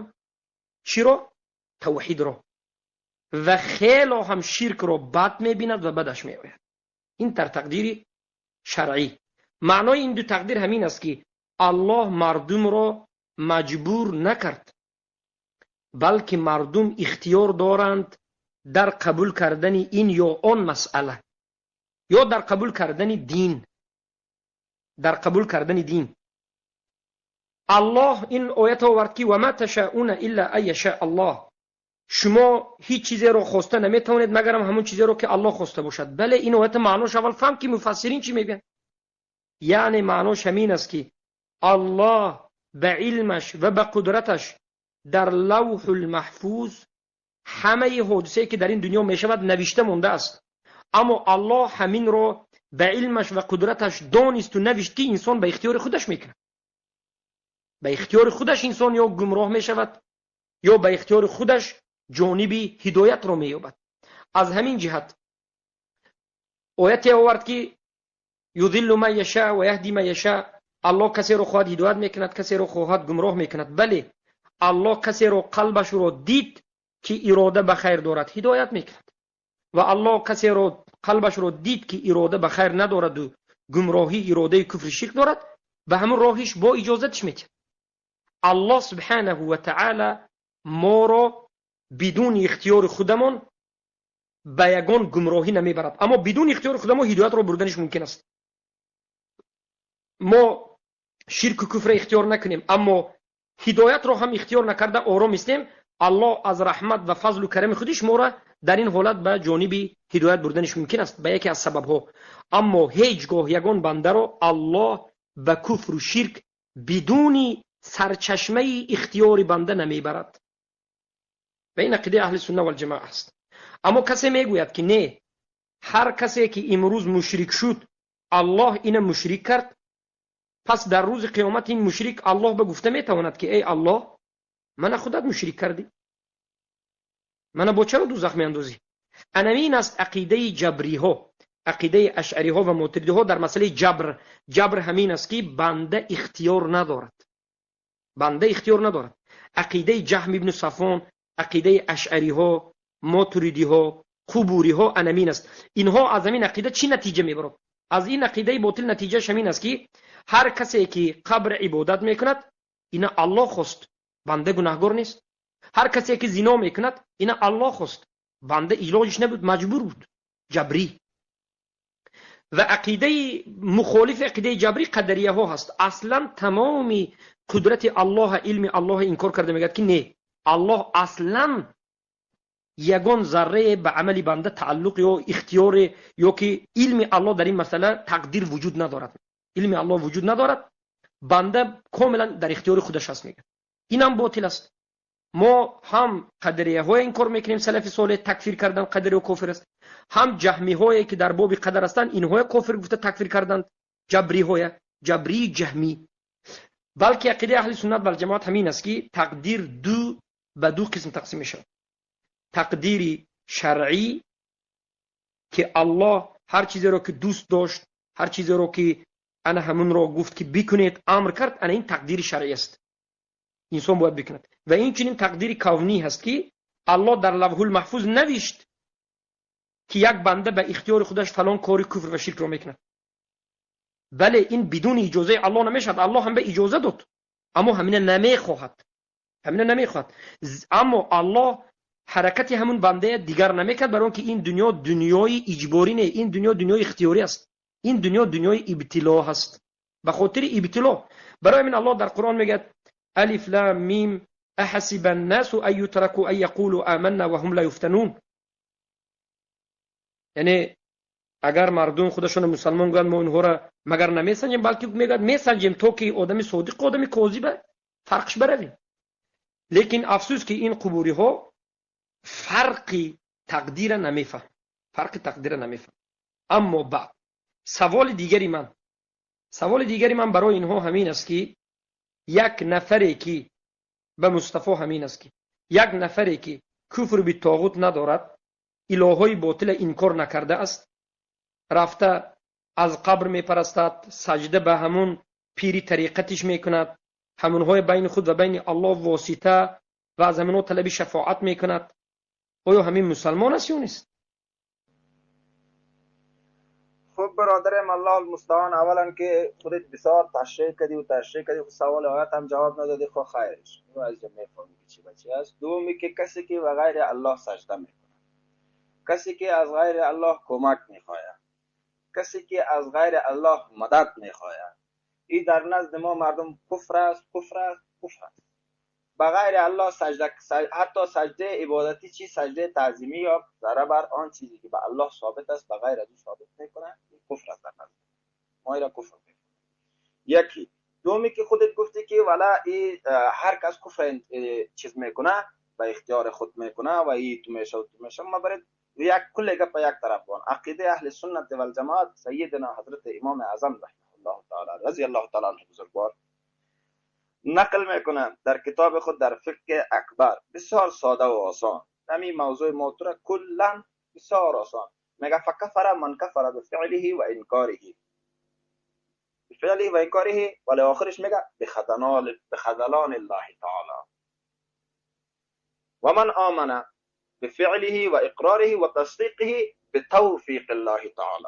чиро? Тавҳидро. Ва хело ҳам ширкро бад мебинад ва бадаш меояд. Ин дар тақдири шаръӣ. Маънои ин ду тақдир ҳамин аст, ки Аллоҳ мардумро маҷбур накард, балки мардум ихтиёр доранд дар қабул кардани ин ё он масъала ё дар қабул кардани дин. Дар қабул кардани дин. Аллоҳ ин оят овард, ки وما تشاءون إلا أن يشاء الله. Шумо ҳеҷ чизеро хоста наметавонед, магарам ҳамон чизеро, ки Аллоҳ хоста бошад. Бале, ин оята маънош аввал фаҳм, ки муфассирин чӣ мегӯянд. Яъне маънош ҳамин аст, ки Аллоҳ ба илмаш ва ба қудраташ дар Лавҳулмаҳфуз ҳамаи ҳодисае, ки дар ин дунё мешавад, навишта мондааст. Аммо Аллоҳ ҳаминро ба илмаш ва қудраташ донисту навишт, ки инсон ба ихтиёри худаш мекунад. Ба ихтиёри худаш инсон ё гумроҳ мешавад, ё ба ихтиёри худаш ҷониби ҳидоятро меёбад. Аз ҳамин ҷиҳат ояте овард, ки يضل من يشاء ويهدي من يشاء. Аллоҳ касеро хоҳад, ҳидоят мекунад, касеро хоҳад, гумроҳ мекунад. Бале, Аллоҳ касеро қалбашро дид, ки ирода ба хайр дорад, ҳидоят мекунад, ва Аллоҳ касеро қалбашро дид, ки ирода ба хайр надораду гумроҳӣ, иродаи куфри ширк дорад, ба ҳамон роҳиш бо иҷозатиш метиҳад. Аллоҳ سبحانه وتعالى моро бидуни ихтиёри худамон ба ягон гумроҳӣ намебарад, аммо бидуни ихтиёри худамон ҳидоятро бурданиш мумкин аст. Мо ширку куфра ихтиёр накунем, аммо ҳидоятро ҳам ихтиёр накарда ором истем, Аллоҳ аз раҳмат ва фазлу карами худиш моро дар ин ҳолат ба ҷониби ҳидоят бурданиш мумкин аст, ба яке аз сабабҳо. Аммо ҳеҷ гоҳ ягон бандаро Аллоҳ ба куфру ширк бидуни сарчашмаи ихтиёри банда намебарад. Ва ин ақидаи аҳли сунна валҷамоа аст. Аммо касе мегӯяд, ки не, ҳар касе, ки имрӯз мушрик шуд, Аллоҳ ина мушрик кард, пас дар рӯзи қиёмат ин мушрик Аллоҳ ба гуфта метавонад, ки эй Аллоҳ, мана худат мушрик кардӣ, мана бо чаро дузах меандозӣ? Анамин аст ақидаи ҷабриҳо, ақидаи ашъариҳо ва мотуридиҳо дар масъалаи ҷабр. Ҷабр ҳамин аст, ки банда ихтиёр надорад, банда ихтиёр надорад. Ақидаи Ҷаҳм ибну Сафон, ақидаи ашъариҳо, мотуридиҳо, қубуриҳо анамин аст. Инҳо аз ҳамин ақида чӣ натиҷа мебарад? Аз ин ақидаи ботил натиҷааш ҳамин аст, ки ҳар касе, ки қабр ибодат мекунад, ина Аллоҳ хост, банда гунаҳгор нест. Ҳар касе, ки зино мекунад, ина Аллоҳ хост, банда илоҷиш набуд, маҷбур буд. Ҷабрӣ. Ва ақидаи мухолифи ақидаи ҷабрӣ қадарияҳо ҳаст. Аслан тамоми қудрати Аллоҳа, илми Аллоҳа инкор карда, мегӯяд, ки не, Аллоҳ аслан ягон заррае ба амали банда тааллуқ ё ихтиёре ё ки илми Аллоҳ дар ин масъала тақдир вуҷуд надорад, илми Аллоҳ вуҷуд надорад, банда комилан дар ихтиёри худаш аст, мегӯяд. Инам ботил аст. Мо ҳам қадарияҳое инкор мекунем, салафи солеҳ такфир кардан, қадариё кофир аст, ҳам ҷаҳмиҳое, ки дар боби қадар ҳастанд, инҳоя кофир гуфта такфир карданд, ҷабриҳоя, ҷабрии ҷаҳмӣ. Балки ақидаи аҳли суннат валҷамоат ҳамин аст, ки тақдир ду ба ду қисм тақсим мешавад: тақдири шаръӣ, ки Аллоҳ ҳар чизеро, ки дӯст дошт, ҳар чизеро, ки ана ҳамунро гуфт, ки бикунед, амр кард, ана ин тақдири шаръӣ аст, инсон бояд бикунад. Ва инчунин тақдири кавнӣ ҳаст, ки Аллоҳ дар Лавҳулмаҳфуз навишт, ки як банда ба ихтиёри худаш фалон кори куфр ва ширкро мекунад. Бале, ин бидуни иҷозаи Аллоҳ намешавад. Аллоҳ ҳам ба иҷоза дод, аммо ҳамина намехоҳад, ҳамина намехоҳад. Аммо Аллоҳ ҳаракати ҳамун бандая дигар намекард, барои он ки ин дунё дунёи иҷборӣ не, ин дунё дунёи ихтиёрӣ аст, ин дунё дунёи ибтило ҳаст. Ба хотири ибтило, барои ҳамин Аллоҳ дар Қуръон мегӯяд: ألف لام ميم أحسب الناس أن يتركوا أن يقولوا آمنا وهم لا يفتنون. Яъне агар мардум худашонро мусалмон гӯянд, мо онҳоро магар намесанҷем? Балки мегӯяд, месанҷем, то ки одами содиқ, одами козиба. Фарқш баравем. Лекин афсӯс, ки ин қубуриҳо фарқи тақдира намефаҳм, фарқи тақдира намефаҳм. Аммо баъд саволи дигари ман барои инҳо ҳамин аст, ки як нафаре ки ба Мустафо ҳамин аст, ки як нафаре ки куфр битоғут надорад, илоҳҳои ботила инкор накарда аст, рафта аз қабр мепарастад, саҷда ба ҳамун пири тариқатиш мекунад, ҳамунҳои байни худ ва байни Аллоҳ восита ва аз ҳаминҳо талаби шафоат мекунад, оё ҳамин мусалмон аст ё нест? خب برادرم، الله المستعان. اولا که خودت بسیار تشریح کردی و تشریح کردی، خب سوال آیت هم جواب ندادی. خب خیرش، اینو از میفهمی که چی بچی است. دومی که کسی که به غیر الله سجده میکنه، کسی که از غیر الله کمک میخواهد، کسی که از غیر الله مدد میخواهد، این در نزد ما مردم کفر است، کفر است، کفر است. به غیر الله سجده، حتی سجده عبادتی چی، سجده تعظیمی یا ذره بر آن چیزی که به الله ثابت است به غیر از او ثابت میکنه، کفر است. در نزد ما را کفر میکنه. یکی دومی که خودت گفتی که ولا ای هر کس کفر چیز میکنه، به اختیار خود میکنه و ای تو میشه و تو میشه. ما برای یک کل گپ یک طرف بان. عقیده اهل سنت و الجماعت، سیدنا حضرت امام اعظم رحمه الله تعالی رضی الله تعالی عنه بزرگوار نقل میکنه در کتاب خود، در فقه اکبر، بسیار ساده و آسان. همین موضوع موتور کلا بسیار آسان میگه: فکفر من کفر بفعله و انکاره، بفعله و انکاره. ولی آخرش میگه بخذلان الله تعالی و من آمن بفعله و اقراره و تصدیقه بتوفیق الله تعالی.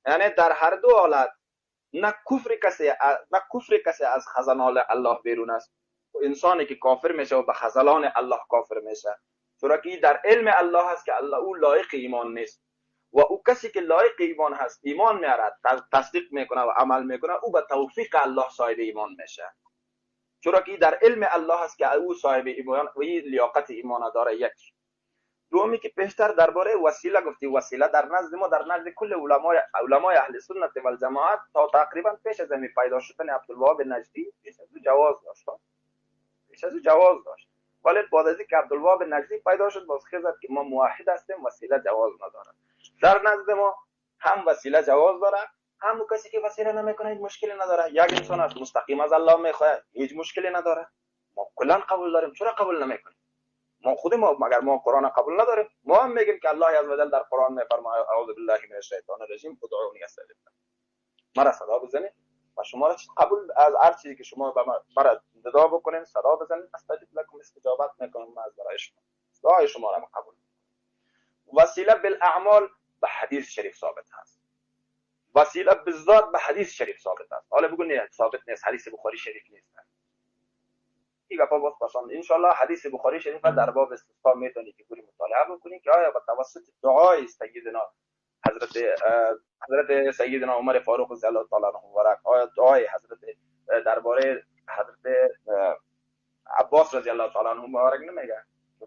یعنی در هر دو حالت نه کفر کسی از خذلان الله بیرون است. انسانی که کافر میشه و به خذلان الله کافر میشه، چرا که در علم الله هست که الله او لایق ایمان نیست و او کسی که لایق ایمان هست، ایمان میاره، تصدیق میکنه و عمل میکنه، او به توفیق الله صاحب ایمان میشه، چرا که در علم الله هست که او صاحب ایمان و لیاقت ایمان داره. یک دومی که پیشتر درباره وسیله گفتی، وسیله در نزد ما، در نزد کل علمای اهل سنت و الجماعت تا تقریبا پیش از این پیدا شدن عبدالوهاب نجدی، پیش از او جواز داشت، پیش از او جواز داشت. ولی بعد از اینکه عبدالوهاب نجدی پیدا شد، باز خیزد که ما موحد هستیم، وسیله جواز نداره. در نزد ما هم وسیله جواز داره، هم کسی که وسیله نمیکنه هیچ مشکلی نداره. یک انسان است، مستقیم از الله میخواد، هیچ مشکلی نداره. ما کلا قبول داریم. چرا قبول نمیکنیم؟ ما خود ما مگر ما قرآن قبول نداریم؟ ما هم میگیم که الله عز وجل در قرآن میفرماید: اعوذ بالله من الشیطان الرجیم، ادعونی استجب. مرا صدا بزنید و شما را قبول از هر چیزی که شما مرا ندا بکنین، صدا بزنید، استجب لکم، استجابت میکنم از برای شما، دعای شما را قبول. وسیله بالاعمال به حدیث شریف ثابت هست، وسیله بالذات به حدیث شریف ثابت است. حالا بگو نه ثابت نیست، حدیث بخاری شریف نیست، این گپا باز پسند. ان حدیث بخاری شریف در باب استسقا میتونی که بری مطالعه بکنی که آیا با توسط دعای سیدنا حضرت سیدنا عمر فاروق رضی الله تعالی عنه مبارک، آیا دعای حضرت درباره حضرت عباس رضی الله تعالی عنه مبارک نمیگه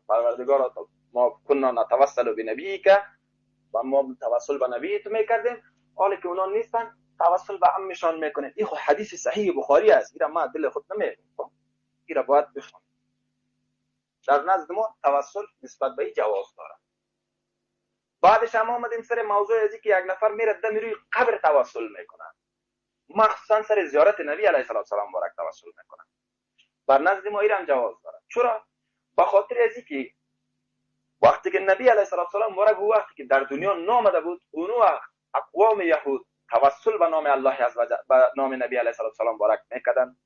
پروردگار ما کنا نتوسل بنبیک و ما توسل به نبی تو میکردیم، حالی که اونا نیستن توسل به عمشان میکنه؟ این خو حدیث صحیح بخاری است. اینا ما دل خود نمیگیم، اینا باید بفهمیم. در نزد ما توسل نسبت به این جواز داره. بعدش هم آمدیم سر موضوع ازی که یک نفر میره دم روی قبر توسل میکنه، مخصوصا سر زیارت نبی علیه السلام مبارک توسل میکنه. بر نزد ما ایرم جواز داره. چرا؟ به خاطر ازی که وقتی که نبی علیه السلام مبارک وقتی که در دنیا نامده بود، اونو وقت اقوام یهود توسل به نام الله عز به نام نبی علیه السلام مبارک میکردن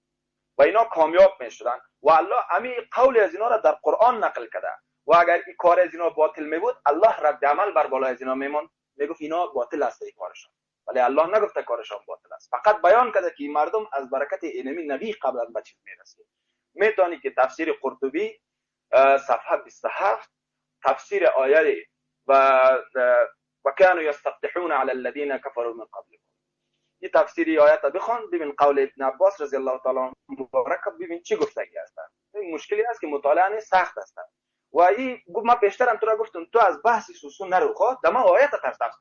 و اینا کامیاب میشدن و الله امی قول از اینا را در قرآن نقل کرده و اگر این کار از اینا باطل می بود، الله رد عمل بر بالای از اینا میموند، میگفت اینا باطل است این کارشان. ولی الله نگفته کارشان باطل است، فقط بیان کرده که این مردم از برکت اینمی نبی قبلا به چیز میرسید. میتونی که تفسیر قرطبی صفحه 27، تفسیر آیه و كانوا يستفتحون على الذين كفروا من قبلكم، این تفسیری آیت بخوان، ببین قول ابن عباس رضی الله تعالی مبارک، ببین چی گفتگی هستن. این مشکلی است که مطالعه سخت است و این گفت ما پیشترم تو را گفتم، تو از بحث سوسو نرو. خو دما آیت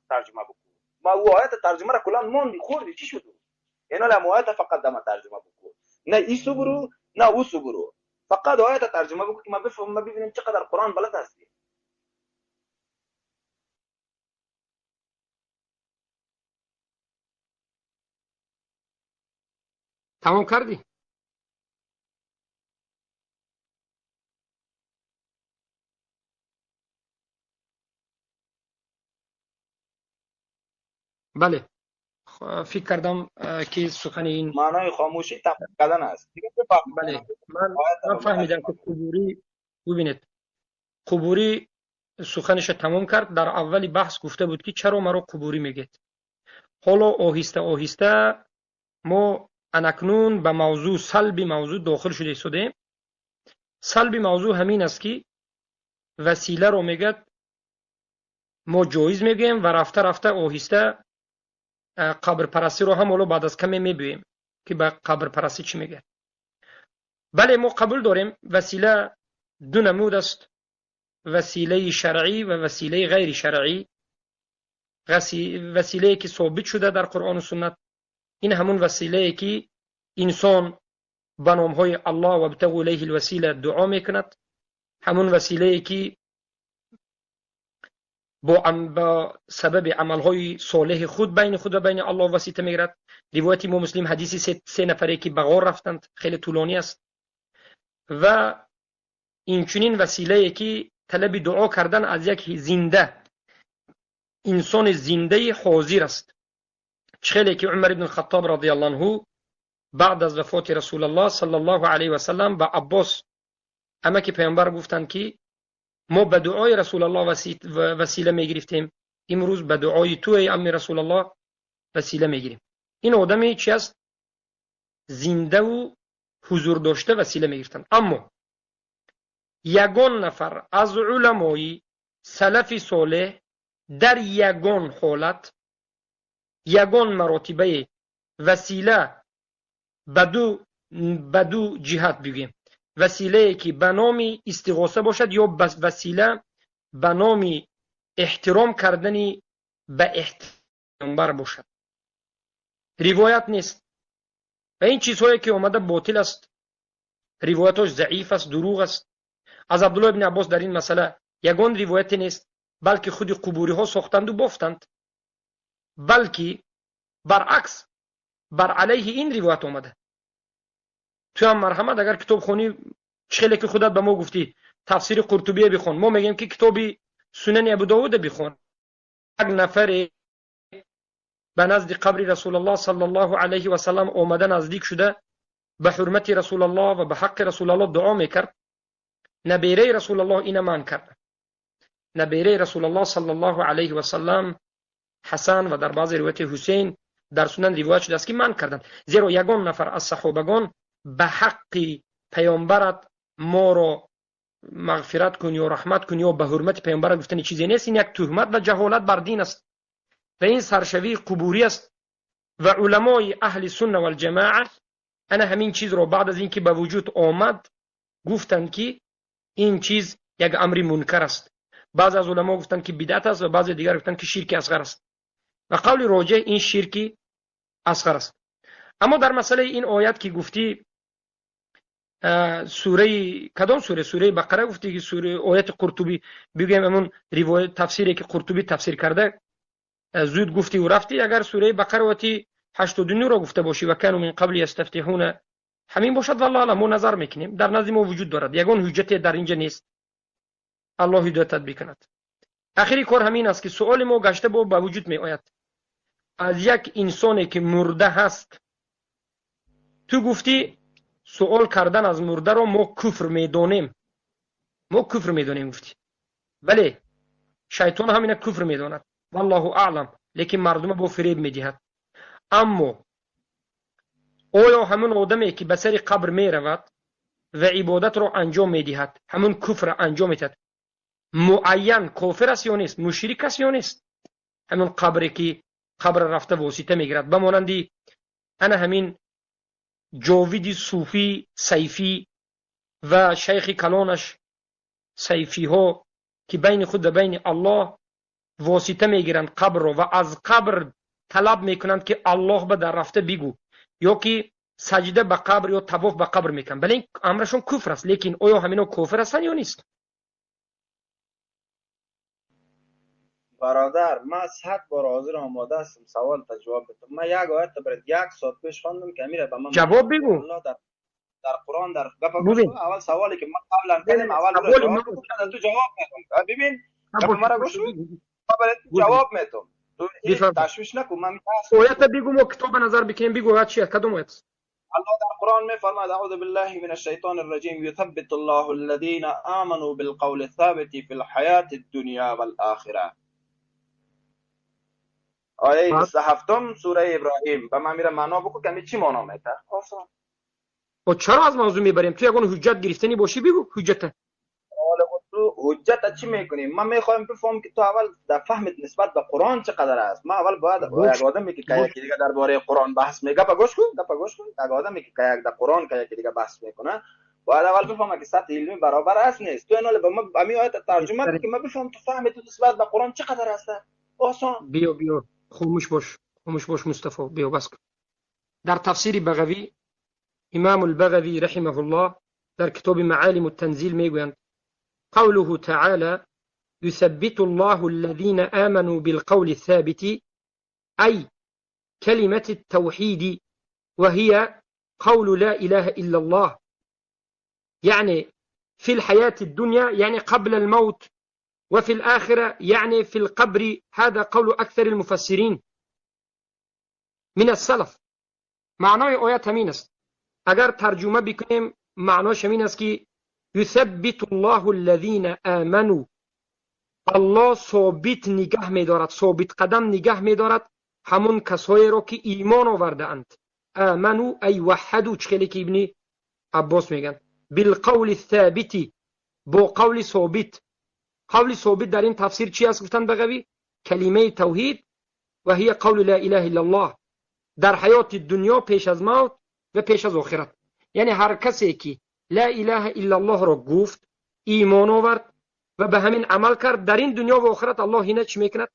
ترجمه بکن. ما او آیت ترجمه را کلا موندی، خوردی، چی شد؟ اینا لم آیت فقط دما ترجمه بکن. نه ایسو برو نه اوسو برو، فقط آیت ترجمه بکن که ما بفهمم، ما ببینیم چقدر قرآن بلد هستی. تمام کردی؟ بله، فکر کردم که سخن این معنای خاموشی تمام کردن است. بله، من فهمیدم که قبوری، ببینید قبوری سخنش تمام کرد. در اول بحث گفته بود که چرا مرا قبوری میگید. حالا آهسته آهسته ما انکنون به موضوع سلب موضوع داخل شده ایستادیم. سلب موضوع همین است که وسیله رو میگد ما جایز میگیم و رفته رفته آهسته قبر پرستی رو هم حالا بعد از کمی میبینیم که به قبر پرستی چی میگه. بله، ما قبول داریم وسیله دو نمود است، وسیله شرعی و وسیله غیر شرعی. وسیله که ثابت شده در قرآن و سنت، این همون وسیله که انسان به نامهای الله و ابتغوا الیه الوسیله دعا میکند، همون وسیله که با سبب عملهای صالح خود بین خود و بین الله وسیله میگیرد. روایت امام مسلم حدیث سه نفره که به غار رفتند، خیلی طولانی است. و اینچنین وسیله که طلب دعا کردن از یک زنده، انسان زنده حاضر است. خیلی که عمر بن خطاب رضی الله عنه بعد از وفات رسول الله صلی الله علیه و سلم به عباس اما که پیامبر گفتند که ما به دعای رسول الله وسیله میگرفتیم، امروز به دعای تو ای عم رسول الله وسیله میگیریم. این آدمی چی است؟ زنده و حضور داشته وسیله میگرفتند. اما یگان نفر از علمای سلف صالح در یگان حالت، یگان مراتبه وسیله به دو جهت بگیم، وسیله که به نام استغاثه باشد یا وسیله به نام احترام کردن به احترام بر باشد، روایت نیست. و این چیزهایی که آمده باطل است، روایتاش ضعیف است، دروغ است. از عبدالله ابن عباس در این مسئله یگان روایت نیست، بلکه خود قبوری ها ساختند و بافتند، بلکه برعکس بر علیه این روایت آمده. تو هم مرحمت اگر کتاب خونی چخیلی که خودت به ما گفتی تفسیر قرطبیه بخون، ما میگیم که کتابی سنن ابو داود بخون. یک نفر به نزد قبر رسول الله صلی الله علیه و سلم آمده نزدیک شده، به حرمت رسول الله و به حق رسول الله دعا میکرد. نبیره رسول الله اینه من کرد. نبیره رسول الله صلی الله علیه و سلم حسن و در بعض روایت حسین در سنن روایت شده است که من کردند. زیرا یگان نفر از صحابگان به حق پیامبرت ما را مغفرت کن یا رحمت کن یا به حرمت پیامبرت گفتن چیزی نیست. این یک تهمت و جهالت بر دین است و این سرشوی قبوری است. و علمای اهل سنت و الجماعه انا همین چیز را بعد از اینکه به وجود آمد گفتند که این چیز یک امر منکر است. بعض از علما گفتند که بدعت است و بعض دیگر گفتند که شرک اصغر است و قول راجح این شرک اصغر است. اما در مسئله این آیت که گفتی سوره کدام سوره، سوره بقره گفتی که سوره آیت قرطبی بگیم، همون روایت تفسیری که قرطبی تفسیر کرده زود گفتی و رفتی. اگر سوره بقره آیت 89 را گفته باشی و کانوا من قبل یستفتحون همین باشد، والله اعلم، ما نظر میکنیم، در نزد ما وجود دارد، یگان حجت در اینجا نیست. الله هدایتت بکند. آخری کار همین است که سوال ما گشته با به وجود می آید از یک انسانی که مرده هست. تو گفتی سوال کردن از مرده رو ما کفر میدانیم، ما کفر میدانیم گفتی. بله، شیطان همینه کفر میداند والله اعلم، لیکن مردم با فریب میدهد. اما آیا همون آدمی که به سر قبر میرود و عبادت رو انجام میدهد، همون کفر انجام میدهد، معین کافر است یا نیست، مشرک است یا نیست؟ همون قبری که قبر رفته واسطه میگیرد، به مانند انا همین جاوید صوفی سیفی و شیخ کلانش سیفی ها که بین خود و بین الله واسطه میگیرند قبر رو و از قبر طلب میکنند که الله به در رفته بگو، یا که سجده به قبر یا طواف به قبر میکنن. بله این امرشون کفر است، لیکن آیا همینا کافر هستن یا نیست؟ برادر من 100 بار حاضر آماده هستم سوال تا جواب بدم. من یک آیت برات یک ساعت پیش خواندم که امیر به من جواب بگو. الله در قرآن در گپ اول سوالی که من قبلا کردم اول جواب تو جواب میدم. ببین گپ مرا گوش کن، برات جواب میدم، تو تشویش نکن. من آیت بگو، ما کتاب نظر بکنیم، بگو آیت چیه، کدوم آیت؟ الله در قرآن میفرماید اعوذ بالله من الشیطان الرجیم یثبت الله الذین آمنوا بالقول الثابت فی الحیاة الدنیا والآخرة. آیه 27 سوره ابراهیم. به من میره معنا بکن که چی معنا میده. آسان. و چرا از موضوع میبریم؟ تو یگان حجت گرفتنی باشی بگو حجت. تو حجت چی میکنی؟ من میخوایم بفهم که تو اول در فهمت نسبت به قرآن چقدر است. من اول باید یک آدمی که یکی دیگه درباره قرآن بحث میگه گوش کن، گپ گوش کن. یک آدمی که یک در قرآن که یکی دیگه بحث میکنه باید اول بفهمه که سطح علمی برابر است نیست. تو اینال به ما امی آیت ترجمه کن که من بفهم تو فهمت نسبت به قرآن چقدر است. آسان. بیا بیا خاموش باش، خاموش باش مصطفی، بیا بس کن. در تفسیر بغوی، امام البغوی رحمه الله در کتاب معالم التنزیل میگویند قوله تعالى يثبت الله الذين آمنوا بالقول الثابت أي كلمة التوحيد وهي قول لا إله إلا الله، يعني في الحياة الدنيا يعني قبل الموت، وفي الآخرة يعني في القبر. هذا قول أكثر المفسرين من السلف. معنای آیت همین است. اگر ترجمه بکنیم معناش همین است که یثبت الله الذین آمنوا، الله ثابت نگه می‌دارد، ثابت قدم نگه می‌دارد همون کسایی را که ایمان آورده اند. آمنوا ای وحدوا، چخیلی که ابن عباس میگن بالقول الثابت، با قول ثابت. قول ثابت در این تفسیر چی است؟ گفتن بغوی کلمه توحید و هی قول لا اله الا الله، در حیات دنیا پیش از موت و پیش از آخرت. یعنی هر کسی که لا اله الا الله را گفت، ایمان آورد و به همین عمل کرد، در این دنیا و آخرت الله اینه چی میکند؟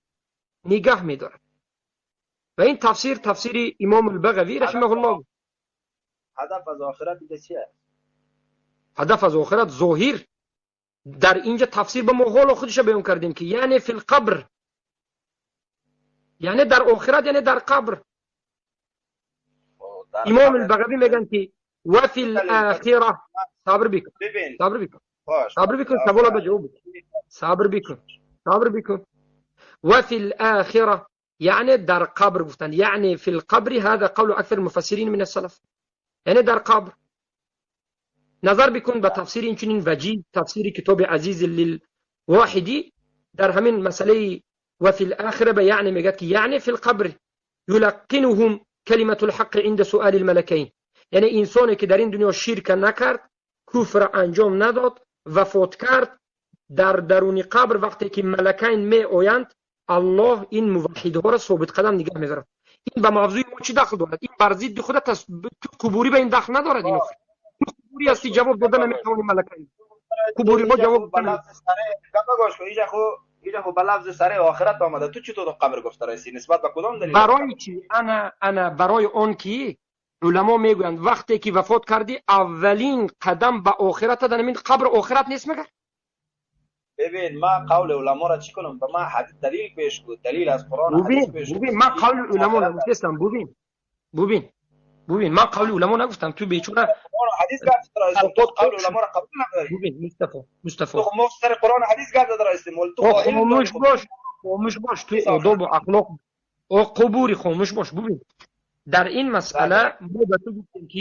نگاه میدارد. و این تفسیر تفسیر امام البغوی رحمه الله. هدف از آخرت چیه؟ هدف از آخرت ظاهر در اینجا تفسیر به ما حال خودش بیان کردیم که یعنی فی القبر، یعنی در آخرت، یعنی در قبر. امام البغوی میگن که و فی الاخره. صبر بکن، صبر بکن، صبر بکن، سوال به جواب بده. صبر بکن، صبر بکن. و فی الاخره یعنی در قبر گفتن، یعنی فی القبر. هذا قول اکثر المفسرین من السلف، یعنی در قبر. نظر بکن به تفسیر این چنین وجیه، تفسیر کتاب عزیز للواحدی در همین مسئله و فی الاخره به یعنی میگه که یعنی فی القبر یلقنهم کلمة الحق عند سؤال الملکین. یعنی انسانی که در این دنیا شرک نکرد، کفر انجام نداد، وفات کرد، در درون قبر وقتی که ملکین می آیند، الله این موحدها را ثابت قدم نگه می‌دارد. این به موضوع ما چی دخل دارد؟ این بر ضد خودت است، قبوری به این دخل ندارد. این قبوری هستی جواب دادن نمیتونی ملکین قبوری ما جواب دادن. اینجا خو به لفظ سره آخرت آمده، تو چطور قبر گفته رسی؟ نسبت به کدام دلیل؟ برای چی؟ انا برای اون که علما میگویند وقتی که وفات کردی اولین قدم به آخرت در این قبر آخرت نیست مگر؟ ببین ما قول علما را چی کنم؟ به ما حدیث دلیل پیش کو، دلیل از قرآن حدیث پیش کو. ببین من قول علما نگفتم. ببین ببین من قول علما نگفتم. تو بیچاره قرآن حدیث گفت رئیس، تو قول علما را قبول نداری. ببین مصطفی تو مفت سر قرآن حدیث گفت رئیس، تو خاموش باش، خاموش باش. تو آداب و اخلاق و قبوری خاموش باش. ببین در این مسئله ما به تو گفتیم که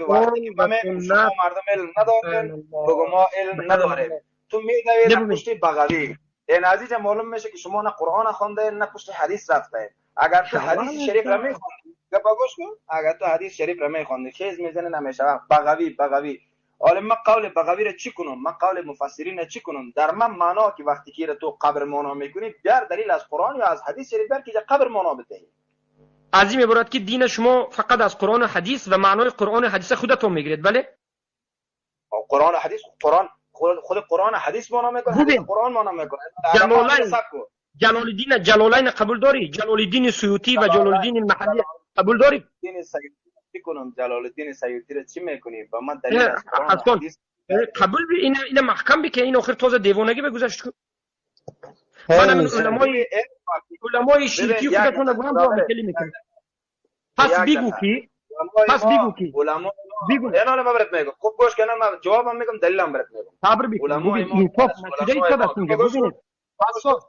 ما مردم علم نداریم، بگو ما علم نداریم. تو میدوی پشت بغوی. این عزیز معلوم میشه که شما نه قرآن خوانده نه پشت حدیث رفته. اگر تو حدیث شریف را میخواندی، گپ گوش کن، اگر تو حدیث شریف را میخواندی خیز میزنه نمیشه. بغوی حالا من قول بغوی را چی کنم؟ من قول مفسرین را چی کنم؟ در من معنا که وقتی که تو قبر معنا میکنی، بیار دلیل از قرآن یا از حدیث شریف بیار که قبر معنا بدهی. از این عبارت که دین شما فقط از قرآن و حدیث و معنای قرآن و حدیث خودتون میگیرید. بله؟ قرآن و حدیث، قرآن خود قرآن و حدیث معنا میکنه، قرآن معنا میکنه. جلال الدین قبول داری؟ جلال الدین سیوطی و جلال الدین المحلی قبول داری؟ چی کنم؟ جلال الدین سیوطی را چی میکنی؟ با من دلیل از قرآن و حدیث قبول بی اینا محکم بی که این آخر تازه دیوانگی به گذشت کن. من همین علمای شرکی خودتون رو با هم کلی میکنم. پس بگو کی، پس بگو کی بگو. نه نه برات میگم، خوب گوش کنم، من جوابم میگم، دلیلم برات میگم. صبر بکن، علمای ما انصاف نشده ایستاد اینجا. ببینید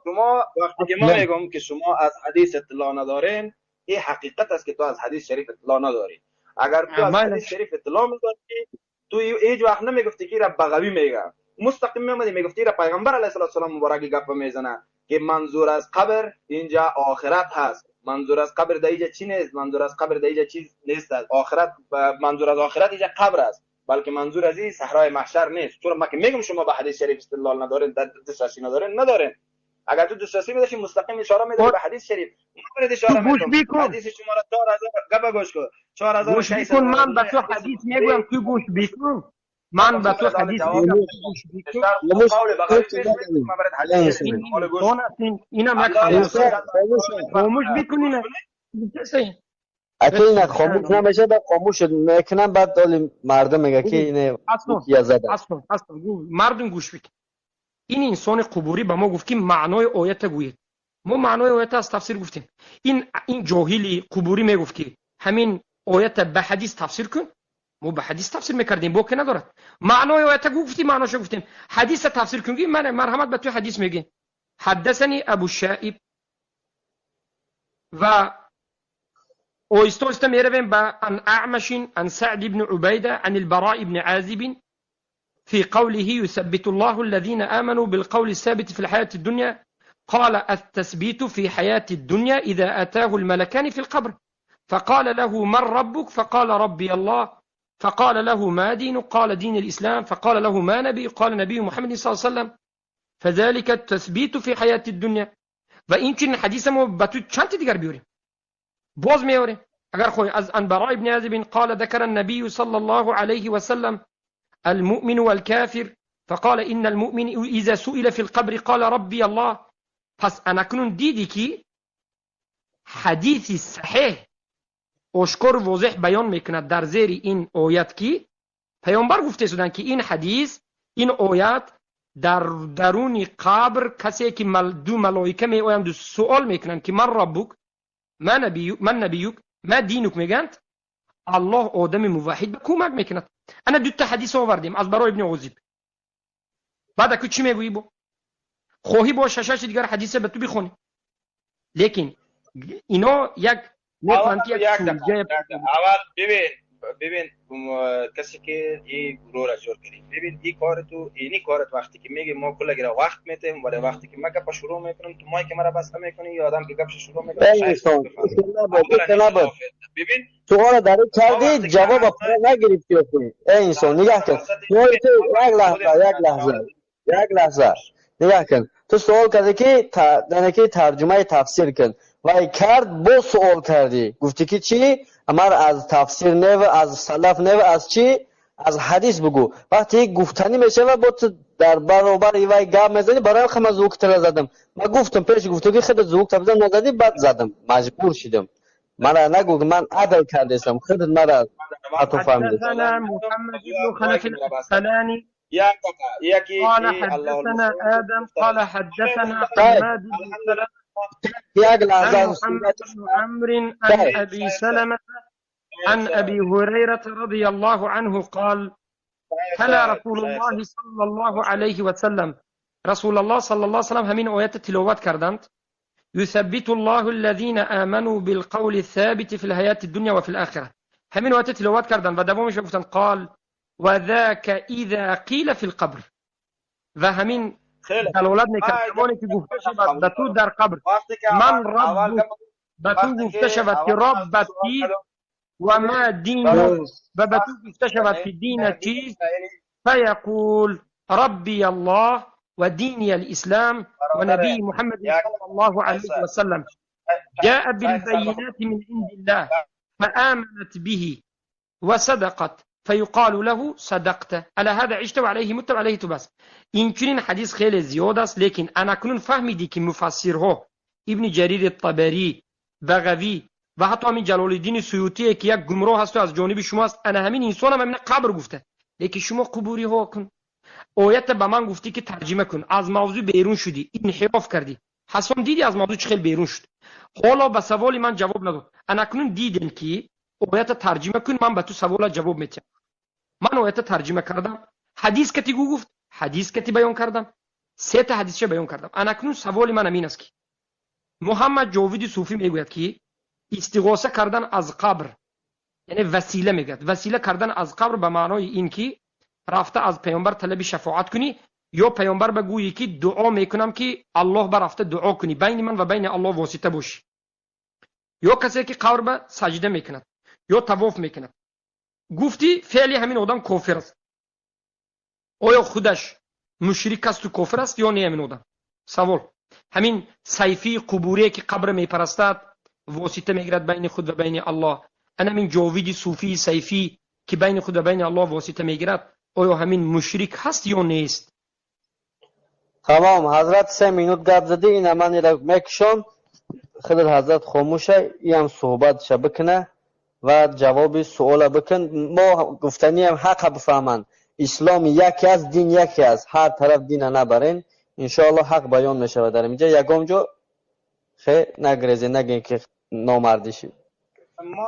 شما وقتی که ما میگم که شما از حدیث اطلاع ندارین، این حقیقت است که تو از حدیث شریف اطلاع نداری. اگر تو از حدیث شریف اطلاع میداشتی، تو هیچ وقت نمیگفتی که را بغوی میگه، مستقیم میامدی میگفتی را پیغمبر علیه السلام مبارکی گپ میزنه که منظور از قبر اینجا آخرت هست، منظور از قبر در اینجا چی نیست، منظور از قبر در اینجا چیز نیست، آخرت، منظور از آخرت اینجا قبر است، بلکه منظور از این صحرای محشر نیست. چون ما که میگم شما به حدیث شریف استدلال ندارین، دسترسی ندارین. اگر تو دسترسی می‌داشتی مستقیم اشاره می‌دادی به حدیث شریف. من اشاره می‌کنم حدیث شما را 4000 گپ گوش کن، 4600 گوش کن. من به تو حدیث میگم، تو گوش بکن. من به تو حدیث میگم، گوش بکن. اینم یک حدیث خاموش بکنین. اگه نه خاموش نمیشه، بعد خاموش میکنم، بعد مردم میگه که اینه اصلا اصلا مردم گوش بکن. این انسان قبوری به ما گفت که معنای آیت گوید. ما معنای آیت از تفسیر گفتیم. این جاهلی قبوری میگفت که همین آیت به حدیث تفسیر کن. ما به حدیث تفسیر میکردیم، با که ندارد. معنای آیت گفتیم، معناشو گفتیم. حدیث تفسیر کن، من مرحمت به تو حدیث میگه. حدثنی ابو شائب و آیسته آیسته میرویم به عن اعمش عن سعد بن عبیده عن البراء بن عازب في قوله يثبت الله الذين آمنوا بالقول الثابت في الحياة الدنيا، قال التثبيت في حياة الدنيا إذا أتاه الملكان في القبر، فقال له من ربك؟ فقال ربي الله. فقال له ما دينك؟ قال دين الإسلام. فقال له ما نبي؟ قال نبي محمد صلى الله عليه وسلم. فذلك التثبيت في حياة الدنيا. و این چنین حدیث ما به تو چند دیگر بیاریم، باز میاریم. اگر خوی از عن براء بن عازب قال ذكر النبي صلى الله عليه وسلم المؤمن والكافر، فقال إن المؤمن إذا سئل في القبر قال ربي الله. پس اکنون دیدی که حدیث صحیح آشکار و واضح بیان میکند در زیر این آیت که پیامبر گفته شدند که این حدیث، این آیت در درون قبر کسی که دو ملائکه می آیند و سوال میکنند که من ربک، من نبیک، من نبیک، ما دینک میگند، الله آدم موحد به کمک میکند. انا دو تا حدیث آوردیم از برای ابن عزیب. بعد اکو چی میگویی با؟ خواهی با شش دیگر حدیث به تو بخونی. لیکن اینا یک اول ببین کسی که این گروه را جور کردی، ببین این کار تو، اینی کارت وقتی که میگی ما کل گره وقت میتیم، ولی وقتی که ما گپ شروع میکنم تو مایک مرا بسته میکنی، یا آدم که گپش شروع میکنه. ببین تو آره داری کردی جواب پر نگرفتی. ای انسان نگاه کن، یک لحظه یک لحظه یک لحظه نگاه کن. تو سوال کردی که که ترجمه تفسیر کن، وای کرد با سوال کردی، گفتی که چی؟ امر از تفسیر نه و از سلف نه و از چی؟ از حدیث بگو. وقتی گفتنی میشه و با تو در برابر وای گپ میزنی، برای خم از زوک تر زدم. من گفتم پیش گفتم که خود زوک تر بزن، نزدی بعد زدم، مجبور شدم. مرا نگو من عدل کردم، خودت مرا تو فهمیدی. محمد بن خلف العسقلاني یکی قال حدثنا آدم قال حدثنا حماد بن سلمة عن محمد بن عمرو عن أبي سلمة عن أبي هريرة رضي الله عنه قال تلا رسول الله صلى الله عليه وسلم. رسول الله صلى الله عليه وسلم همین آیت تلاوت کردند. يثبت الله الذين آمنوا بالقول الثابت في الحياة الدنيا وفي الآخرة. همین آیت تلاوت کردند و دوامش گفتند قال وذاك اذا قیل في القبر. و همین دلالت میکرد زمانی که گفته شود به تو در قبر من ربک، به تو گفته شود که ربت چیست و ما دینک، و به تو گفته شود که دینت چیست، فیقول ربی الله و دینی الاسلام و نبی محمد صلی الله علیه وسلم جاء بالبینات من عند الله فآمنت به وصدقت فیقال له صدقت على هذا عشت وعليه مت وعليه تبعث. این چنین حدیث خیلی زیاد است، لیکن انا اکنون فهمیدی که مفسرها ابن جریر الطبری، بغوی ва ҳатто ҳамин Ҷалолиддини Суютие ки як гумроҳ ҳасту аз ҷониби шумо аст, ана ҳамин инсон ҳам ҳамина қабр гуфта. Лекин шумо қубуриҳо кун. Оята ба ман гуфтӣ ки тарҷима кун. Аз мавзӯъ берун шудӣ, инҳироф кардӣ. Ҳасан, дидӣ, аз мавзӯъ чӣ хел берун шуд. Ҳоло ба саволи ман ҷавоб надод. Анакнун дидем ки оята тарҷима кун, ман ба ту савола ҷавоб метиҳам. Ман оята тарҷима кардам. Ҳадис кати гу гуфт, ҳадис кати баён кардам. Сета ҳадисча баён кардам. Анакнун саволи ман ҳамин аст ки Муҳаммад Ҷовиди Суфӣ мегӯяд ки истиғоса кардан аз қабр, яъне васила мегӯяд. Васила кардан аз қабр ба маънои ин ки рафта аз паёмбар талаби шафоат кунӣ ё паёмбар ба гӯӣ ки дуо мекунам ки Аллоҳ ба рафта дуо кунӣ, байни ман ва байни Аллоҳ восита бошӣ. Ё касе ки қабр ба саҷда мекунад ё тавоф мекунад. Гуфтӣ феъли ҳамин одам кофир аст. Оё худаш мушрик асту кофир аст ё не ҳамин одам? Савол. Ҳамин сайфии қубурие ки қабр мепарастад, восита мегирад байни худ ва байни Аллоҳ. Ана ҳамин Ҷовиди Суфии Сайфӣ ки байни худ ва байни Аллоҳ восита мегирад, оё ҳамин мушрик ҳаст ё нест? Тамом, ҳазрат 3 минут гап задӣ, ина ман ира мекушом. Худат ҳазрат хомӯша, иам суҳбатша бикуна ва ҷавоби суола бикун. Мо гуфтаниам ҳақа бифаҳманд. Ислом яке аст, дин яке аст. Ҳар тараф дина набарен. Иншоаллоҳ ҳақ баён мешавад дар инҷа. Ягон ҷо хе нагрезе, нагин ки номардӣ шид. ما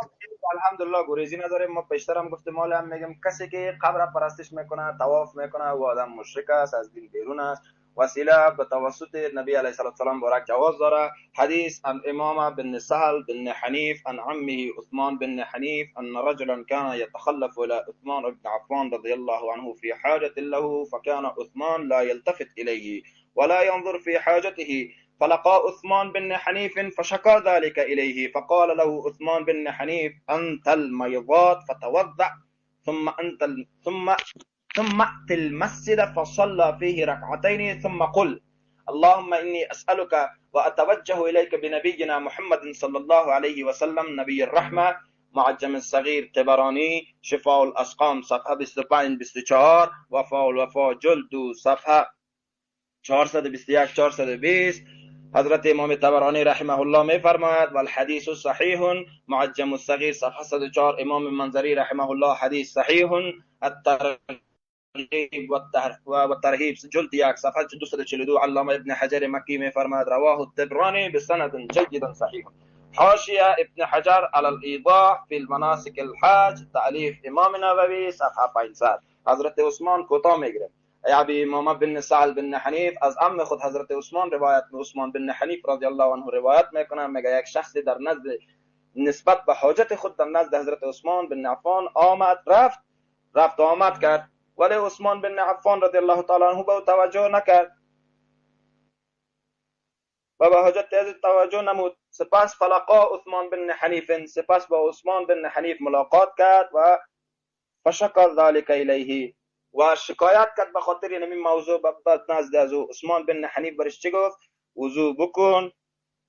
الحمدلله گریزی نداریم. ما پیشتر هم گفتیم، حالا هم میگم کسی که قبر پرستش میکنه، طواف میکنه، او آدم مشرک است، از دین بیرون است. وسیله به توسط نبی علیه الصلاة والسلام بارک جواز داره. حدیث عن امامه بن سهل بن حنیف عن عمه عثمان بن حنیف ان رجلا كان يتخلف الى عثمان بن عفان رضي الله عنه في حاجة له، فكان عثمان لا يلتفت اليه ولا ينظر في حاجته، فلقى عثمان بن حنيف فشكى ذلك إليه، فقال له عثمان بن حنيف: أنت الميضات فتوضأ ثم ائت المسجد فصلى فيه ركعتين، ثم قل: اللهم إني أسألك وأتوجه إليك بنبينا محمد صلى الله عليه وسلم نبي الرحمة. معجم الصغير طبراني، شفاء الأسقام صفحة 25 24، وفاء الوفا جلد صفحة 421 420. حضرت امام طبرانی رحمه الله میفرماید: والحدیث صحیح. معجم الصغیر صفحه 104، امام منظری رحمه الله حدیث صحیح. الترغیب والترهیب جلد 1 صفحه 242، علامه ابن حجر مکی میفرماید: رواه الطبرانی بسند جيد صحیح. حاشیه ابن حجر علی الایضاح فی المناسک الحاج تألیف امام نووی صفحه 500. حضرت عثمان کوتاه میگیره. ابی امامه بن سهل بن حنیف از عم خود حضرت عثمان روایت، عثمان بن حنیف رضی الله عنه روایت میکنه، میگه یک شخصی در نزد نسبت به حاجت خود در نزد حضرت عثمان بن عفان آمد، رفت آمد کرد، ولی عثمان بن عفان رضی الله تعالی عنه به او توجه نکرد و به حاجت از توجه نمود. سپس فلقا عثمان بن حنیف، سپس با عثمان بن حنیف ملاقات کرد و فشکا ذلك الیه و شکایت کرد به خاطر این موضوع به نزد از او. عثمان بن حنیف برش چی گفت؟ وضو بکن،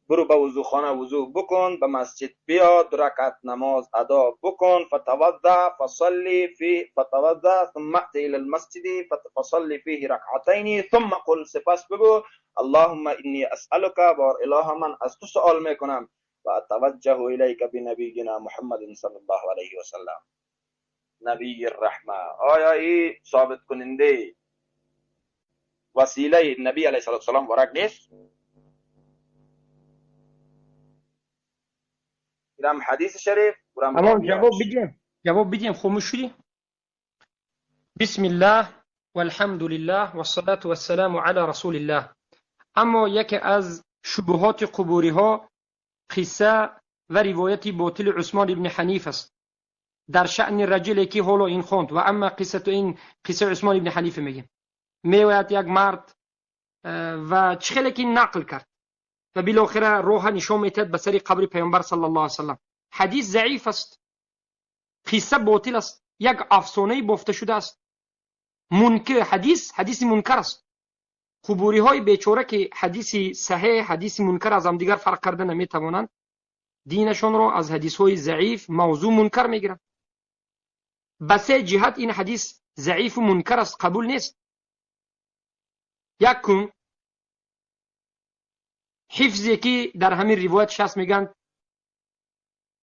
برو به وضوخانه وضو بکن، به مسجد بیا، 2 رکعت نماز ادا بکن، فتوضع فصلی فی فتوضع ثم ائت الى المسجد فصلی فیه رکعتین ثم قل، سپس بگو اللهم انی اسألک، بار اله من از تو سوال میکنم، و اتوجه الیک بنبینا محمد صلی الله علیه و سلم نبی الرحمه. آیا ای ثابت کننده وسیله نبی علیه الصلاة والسلام ورق نیست؟ اینم حدیث شریف. تمام، جواب بدیم، جواب بدیم. خاموش شدی؟ بسم الله والحمد لله والصلاة والسلام علی رسول الله. اما یکی از شبهات قبوری ها قصه و روایت باطل عثمان ابن حنیف است در شأن رجلی که حالا این خوند. و اما قصه این قصه عثمان ابن حنیف میگیم، میگوید یک مرد و چه خیلی که نقل کرد و بالاخره روح نشون میتد به سر قبر پیامبر صلی الله علیه و سلم. حدیث ضعیف است، قصه باطل است، یک افسانه بافته شده است، منکر حدیث، حدیث منکر است. قبوری های بیچاره که حدیث صحیح حدیث منکر از هم دیگر فرق کرده نمیتوانند، دینشان را از حدیث های ضعیف موضوع منکر میگیرند. به سه جهت این حدیث ضعیف و منکر است، قبول نیست. یکم حفظی که در همین روایت شخص میگن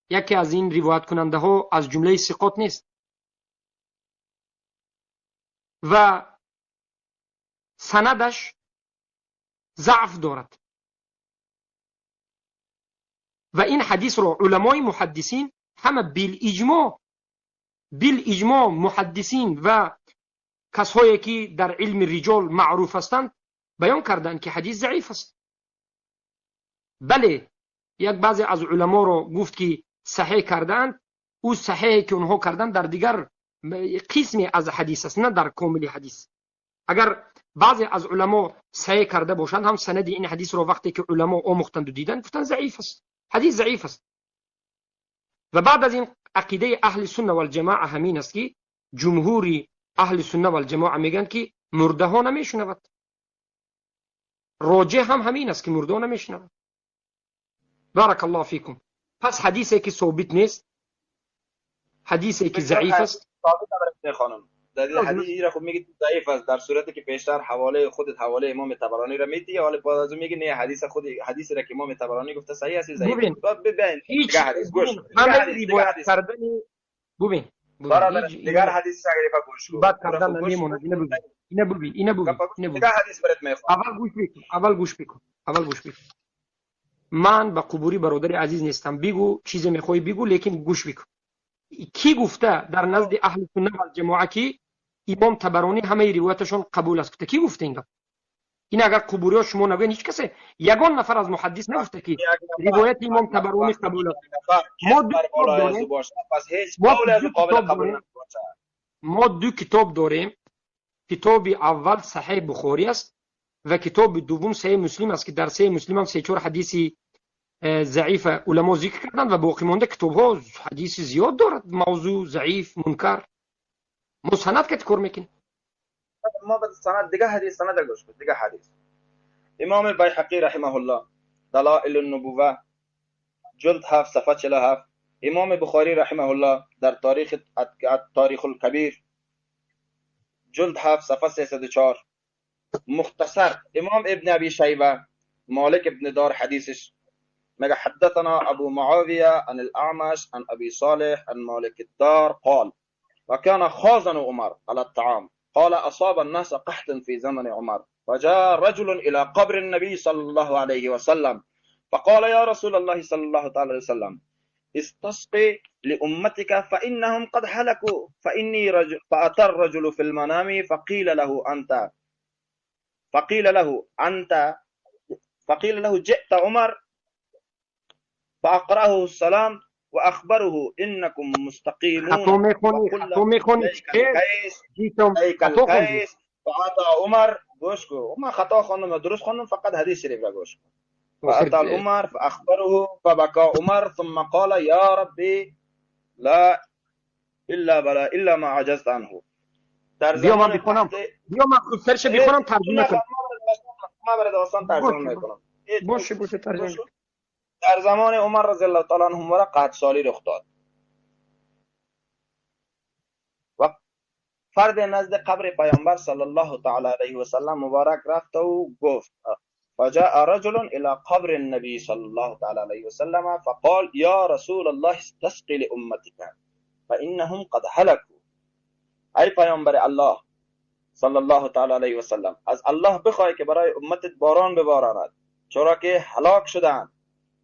یکی از این روایت کننده ها از جمله ثقات نیست و سندش ضعف دارد و این حدیث را علمای محدثین همه بالاجماع محدثین و کسایی که در علم رجال معروف هستند بیان کردند که حدیث ضعیف است. بله، یک بعضی از علما را گفت که صحیح کردند، او صحیح که اونها کردند در دیگر قسمی از حدیث است، نه در کامل حدیث. اگر بعضی از علما صحیح کرده باشند هم سند این حدیث را وقتی که علما آموختند و دیدند گفتند ضعیف است، حدیث ضعیف است. و بعد از این عقیده اهل سنت و الجماعه همین است که جمهوری اهل سنت و الجماعه میگن که مرده ها نمیشنود. راجع هم همین است که مرده ها نمیشنود. بارک الله فیکم. پس حدیثی که ثابت نیست، حدیثی که ضعیف است، ثابت خانم در حدیث را خب میگی ضعیف است، در صورتی که پیشتر حواله خودت حواله امام طبرانی را میدی، حالا بعد از اون میگی نه حدیث خود حدیث را که امام طبرانی گفته صحیح است ضعیف. ببین هیچ حدیث گوش همه روایت کردن، ببین برادر دیگر حدیث شریف گوش کن، بعد کردن نمیمونه. اینه ببین اینه ببین اینه ببین دیگر حدیث برات میخوام. اول گوش بکن. من با قبوری برادر عزیز نیستم، بگو چیزی میخوای بگو، لیکن گوش بکن. کی گفته در نزد اهل سنت و الجماعه که امام طبرانی همه روایتشون قبول است؟ کی گفته این؟ این اگر قبوری ها شما نگوین هیچ کسی یگان نفر از محدث نگفته که روایت امام طبرانی قبول است. ما دو کتاب داریم. کتاب اول صحیح بخاری است و کتاب دوم صحیح مسلم است که در صحیح مسلم هم 3-4 حدیثی ضعیف علما ذکر کردند و باقی مانده کتاب ها حدیث زیاد دارد، موضوع ضعیف منکر. ما سند که کار میکنیم، ما به سند دیگه حدیث سند گوش کن. دیگه حدیث امام بیهقی رحمه الله دلائل النبوه جلد 7 صفحه 47، امام بخاری رحمه الله در تاریخ الکبیر جلد 7 صفحه 304 مختصر، امام ابن ابی شیبه مالک ابن دار حدیثش مگه حدثنا ابو معاویه عن الاعمش عن ابي صالح عن مالك الدار قال وكان خازن عمر على الطعام قال أصاب الناس قحط في زمن عمر فجاء رجل إلى قبر النبي صلى الله عليه وسلم فقال يا رسول الله صلى الله عليه وسلم استسقي لأمتك فإنهم قد هلكوا فإني رجل فأتى الرجل في المنام فقيل له أنت فقيل له أنت فقيل له جئت عمر فأقرأه السلام وأخبره إنكم مستقيمون القيس فأتى عمر گوش کو، ما خطا خواندم درست خواندم، فقط حدیث شریف را گوش کن. فأتى عمر فأخبره فبكى عمر ثم قال يا ربي لا إلا بلا إلا ما عجزت عنه. در بیا من بخونم، بیا من خود سرش بخونم ترجمه کنم. ما برای داستان ترجمه میکنم. باشه ترجمه. در زمان عمر رضی الله تعالی عنه را قحط سالی رخ داد و فرد نزد قبر پیامبر صلی الله تعالی علیه و سلم مبارک رفت و گفت فجاء رجل الى قبر النبي صلى الله تعالى عليه وسلم فقال يا رسول الله استسقي لامتك فانهم قد هلكوا. ای پیامبر الله صلی الله تعالی علیه و سلم، از الله بخوای که برای امتت باران بباراند چرا که هلاک شدند.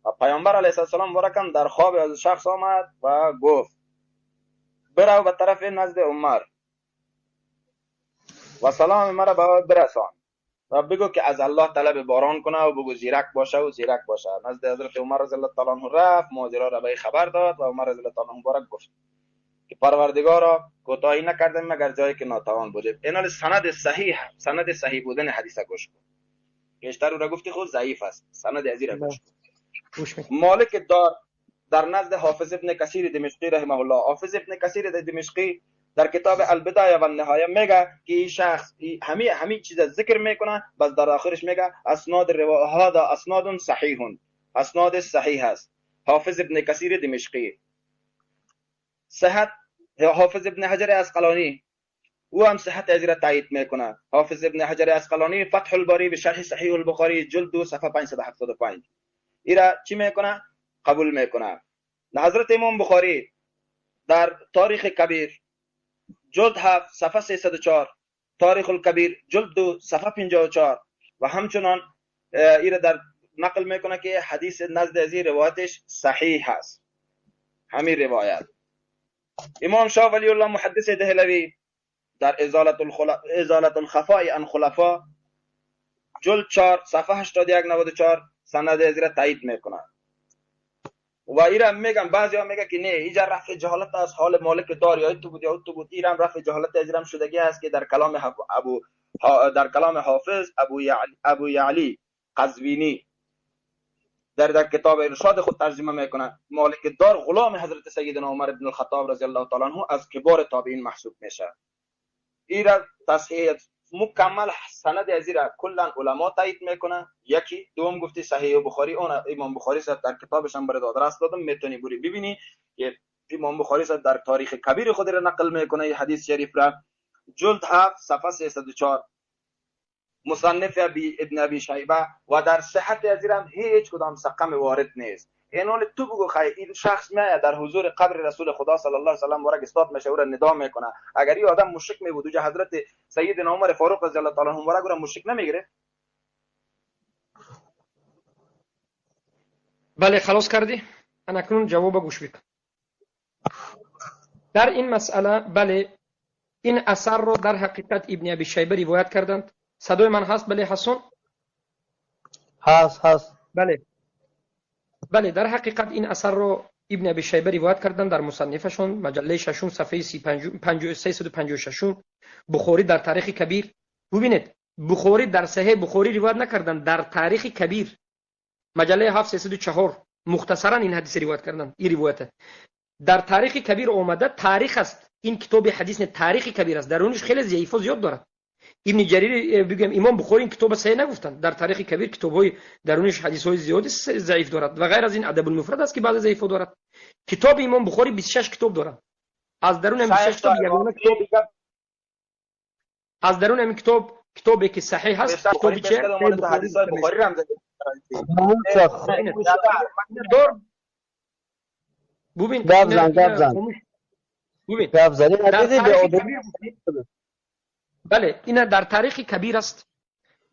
و پیامبر علیه السلام مبارکم در خواب از شخص آمد و گفت برو به طرف نزد عمر و سلام مرا به برسان و بگو که از الله طلب باران کنه و بگو زیرک باشه و زیرک باشه. نزد حضرت عمر رضی الله تعالی عنه رفت، ماجرا را به خبر داد و عمر رضی الله تعالی عنه مبارک گفت که پروردگارا کوتاهی نکردم مگر جایی که ناتوان بودیم. اینال سند صحیح، سند صحیح بودن حدیث گوش کن. پیشتر را گفتی خود ضعیف است، سند از را گوش کن. مالک دار در نزد حافظ ابن کثیر دمشقی رحمه الله، حافظ ابن کثیر دمشقی در کتاب البدایه و النهایه میگه که این شخص همه چیز ذکر میکنه، بس در آخرش میگه اسناد هذا اسناد صحیح، اسناد صحیح است. حافظ ابن کثیر دمشقی صحت، حافظ ابن حجر عسقلانی او هم صحت از را تایید میکنه. حافظ ابن حجر عسقلانی فتح الباری به شرح صحیح البخاری جلد 2 صفحه 575 ایرا چی میکنه؟ قبول میکنه. حضرت امام بخاری در تاریخ کبیر جلد 7 صفحه 304، تاریخ الکبیر جلد 2 صفحه 54 و همچنان ایره در نقل میکنه که حدیث نزد از این روایتش صحیح هست. همین روایت امام شاه ولی الله محدث دهلوی در ازالت الخفاء عن خلفا جلد 4 صفحه 81 94 سند از را تایید میکنه. و ایران میگن بعضیا میگه که نه اینجا رفع جهالت از حال مالک دار یا تو بود یا تو بود، ایران رفع جهالت از ایران شدگی است که در کلام ابو در کلام حافظ ابو یعلی قزوینی در کتاب ارشاد خود ترجمه میکنه مالک دار غلام حضرت سیدنا عمر بن الخطاب رضی الله تعالی عنه از کبار تابعین محسوب میشه. ایران تصحیح مکمل سند از ایران کلا علما تایید میکنه. یکی دوم گفتی صحیح بخاری، اون امام بخاری صاحب در کتابش هم برات آدرس دادم، میتونی بری ببینی که امام بخاری صاحب در تاریخ کبیر خود را نقل میکنه این حدیث شریف را، جلد 7 صفحه 304، مصنف ابن ابی شیبه، و در صحت از ایران هیچ کدام سقم وارد نیست. اینول تو بگو خی این شخص میاد در حضور قبر رسول خدا صلی الله علیه و سلم ورق استاد میشه او را ندا میکنه، اگر این آدم مشرک می بود حضرت سیدنا عمر فاروق رضی الله تعالی عنہ ورق را مشرک نمیگیره. بله خلاص کردی؟ انا اکنون جواب گوش بکن در این مسئله. بله این اثر رو در حقیقت ابن ابی شیبه روایت کردند. صدای من هست؟ بله حسن؟ هست هست. بله بله، در حقیقت این اثر رو ابن ابی شیبه روایت کردن در مصنفشون مجله ششم صفحه 356، بخاری در تاریخ کبیر. ببینید بخاری در صحیح بخاری روایت نکردن، در تاریخ کبیر مجله 7 304 مختصرا این حدیث روایت کردن. این روایت در تاریخ کبیر اومده، تاریخ است، این کتاب حدیث نه، تاریخ کبیر است، درونش خیلی ضعیف و زیاد دارد. ابن جریر بگم امام بخاری این کتاب صحیح نگفتن، در تاریخ کبیر کتاب‌های درونش حدیث‌های زیادی ضعیف دارد و غیر از این ادب المفرد است که بعضی ضعیف دارد. کتاب امام بخاری 26 کتاب دارد، از درون این 26 کتاب یگانه کتاب از درون این کتاب کتابی که صحیح هست کتابی چه حدیث‌های بخاری رمز دار. ببین گپ زن گپ زن ببین گپ زن بله این در تاریخ کبیر است،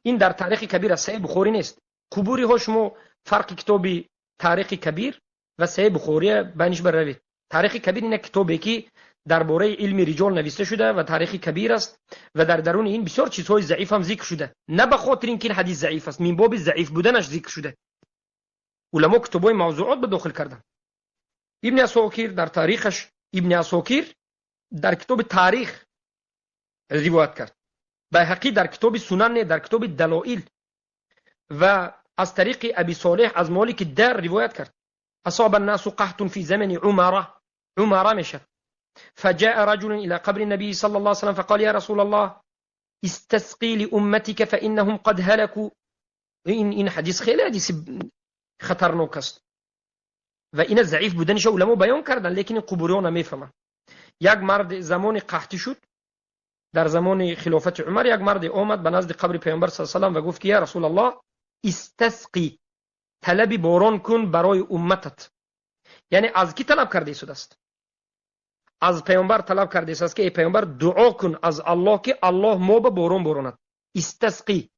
این در تاریخ کبیر است، صحیح بخاری نیست. قبوری ها شما فرق کتابی تاریخ کبیر و صحیح بخاری بینش بروید. تاریخ کبیر این کتابی که درباره علم رجال نوشته شده و تاریخ کبیر است و در درون این بسیار چیزهای ضعیف هم ذکر شده، نه به خاطر اینکه این حدیث ضعیف است، من باب ضعیف بودنش ذکر شده. علما کتابای موضوعات به داخل کردن. ابن عساکر در تاریخش، ابن عساکر در کتاب تاریخ روایت کرد، بیهقی در کتاب سنن، در کتاب دلائل و از طریق ابی صالح از مالک در روایت کرد. اصاب الناس قحط في زمن عمر، عمر میشه، فجاء رجل الى قبر النبي صلى الله عليه وسلم فقال يا رسول الله استسقي لامتك فانهم قد هلكوا. این حدیث خیلی حدیث خطرناک است و این ضعیف بودنش علما بیان کردن، لیکن قبوریان نمیفهمن. یک مرد زمان قحطی شد در زمان خلافت عمر، یک مرد آمد به نزد قبر پیامبر صلی الله علیه و سلم و گفت که یا رسول الله استسقی، طلب باران کن برای امتت. یعنی از کی طلب کرده ایستاده است؟ از پیامبر طلب کرده است که ای پیامبر دعا کن از الله که الله ما به باران بارانад. استسقی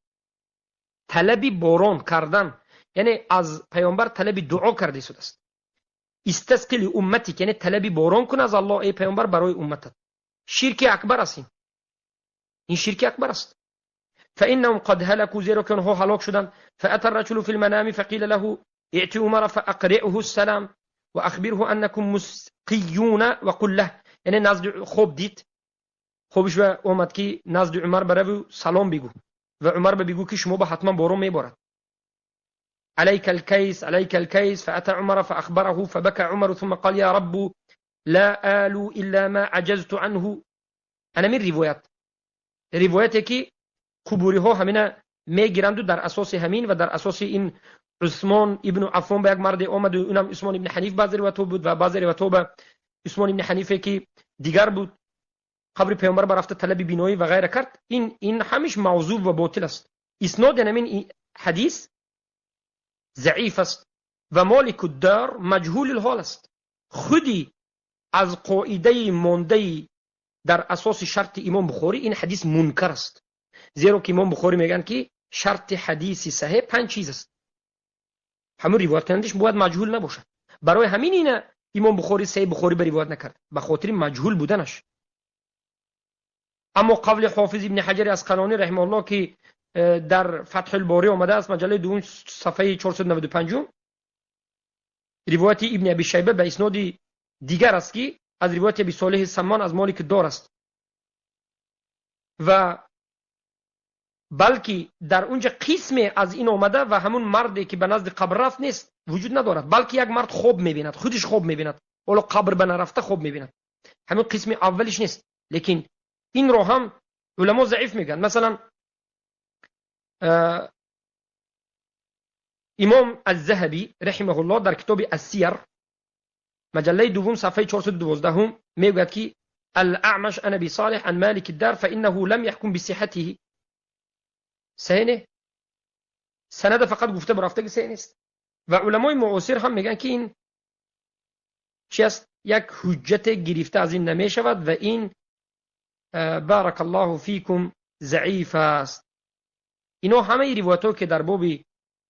طلب باران کردن، یعنی از پیامبر طلب دعا کرده ایستاده است. استسقی لامتک یعنی طلب باران کن از الله ای پیامبر برای امتت. شرک اکبر است این شرک اکبر است. فانهم قد هلكوا، زیرا که آنها هلاک شدند. فاتى الرجل في المنام فقيل له ائت عمر فاقرئه السلام واخبره انكم مسقيون وقل له. یعنی نزد خوب دید، خوبش و اومد که نزد عمر برو سلام بگو و عمر بگو که شما به حتما بارون میبارد. عليك الكيس عليك الكيس. فأتى عمر فأخبره فبكى عمر ثم قال يا رب لا آل إلا ما عجزت عنه. أنا من روایت، روایتی که قبوری ها همینه میگیرند و در اساس همین و در اساس این عثمان ابن عفان به یک مرد آمد و اونم عثمان ابن حنیف بعضی روایت بود و بعضی روایت به عثمان ابن حنیفه که دیگر بود، قبر پیامبر برفته طلب بینایی و غیره کرد. این همیش موضوع و باطل است. اسناد همین حدیث ضعیف است و مالک الدار مجهول الحال است. Худи аз қоидаи мондаи дар асоси шарти Имом Бухорӣ ин ҳадис мункар аст. Зеро ки Имом Бухорӣ мегӯянд, ки шарти ҳадиси саҳеҳ 5 чиз аст. Ҳамун ривояткунандаш бояд маҷҳул набошад. Барои ҳамин ина Имом Бухорӣ Саҳеҳи Бухорӣ ба ривоят накард, ба хотири маҷҳул буданаш. Аммо қавли Ҳофиз ибни Ҳаҷари Асқалонӣ раҳимаҳуллоҳ, ки дар Фатҳулборӣ омадааст, маҷаллаи дуюм сафҳаи 495, ривояти ибни Аби Шайба ба исноди дигар аст, ки аз ривояти Аби Солеҳи Саммон аз Молики Дор аст ва балки дар унҷа қисме аз ин омада ва ҳамун марде ки ба назди қабр рафт нест, вуҷуд надорад, балки як мард хоб мебинад, худиш хоб мебинад, ҳоло қабр ба нарафта хоб мебинад. Ҳамун қисми аввалиш нест, лекин инро ҳам уламо заиф мегӯянд. Масалан, Имом Аз-Заҳабӣ раҳимаҳуллоҳ дар китоби Ас-Сияр маҷаллаи дуввум сафҳаи 412 мегӯяд, ки Ал-Аъмаш ан Аби Солеҳ ан Малик ад-Дар фаиннаҳу лам яҳкум бисиҳатиҳи. Саҳеҳ не, санада фақат гуфта бурафтаги саҳеҳ нест. Ва уламои муосир ҳам мегӯянд, ки ин чи аст, як ҳуҷҷате гирифта аз ин намешавад ва ин баракаллоҳу фикум заиф аст. Ино ҳамаи ривоятҳое ки дар боби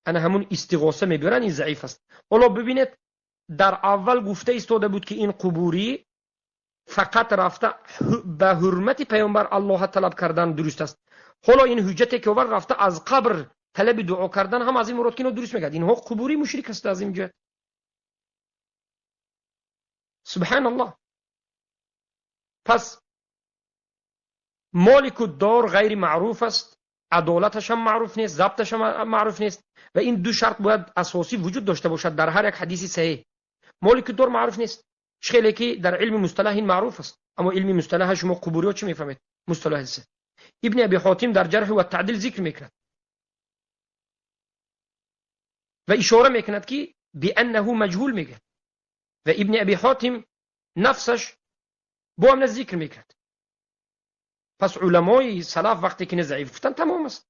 ана ҳамун истиғоса мебиёранд, ин заиф аст. Ҳоло бибинед, дар аввал гуфта истода буд, ки ин қубурӣ фақат рафта ба ҳурмати паёмбар Аллоҳа талаб кардан дуруст аст. Ҳоло ин ҳуҷҷате ки овард, рафта аз қабр талаби дуо кардан ҳам аз ин мурод ки ино дуруст мегӯяд. Инҳо қубурӣ мушрик аст аз ин ҷиҳат. Субҳаналлоҳ. Пас Молику Дор ғайри маъруф аст, адолаташ ҳам маъруф нест, забташ ҳам маъруф нест ва ин ду шарт бояд асосӣ вуҷуд дошта бошад дар ҳар як ҳадиси саҳеҳ. Молику Дор маъруф нест, чӣ хеле ки дар илми мусталаҳ ин маъруф аст, аммо илми мусталаҳа шумо қубуриҳо чӣ мефаҳмед? Мусталаҳ ҳадис. Ибни Аби Ҳотим дар Ҷарҳ ва Таъдил зикр мекунад ва ишора мекунад, ки бианнаҳу маҷҳул мегӯяд ва Ибни Аби Ҳотим нафсаш бо ҳам зикр мекунад. Пас уламои салаф вақте ки не заиф гуфтанд, тамом аст.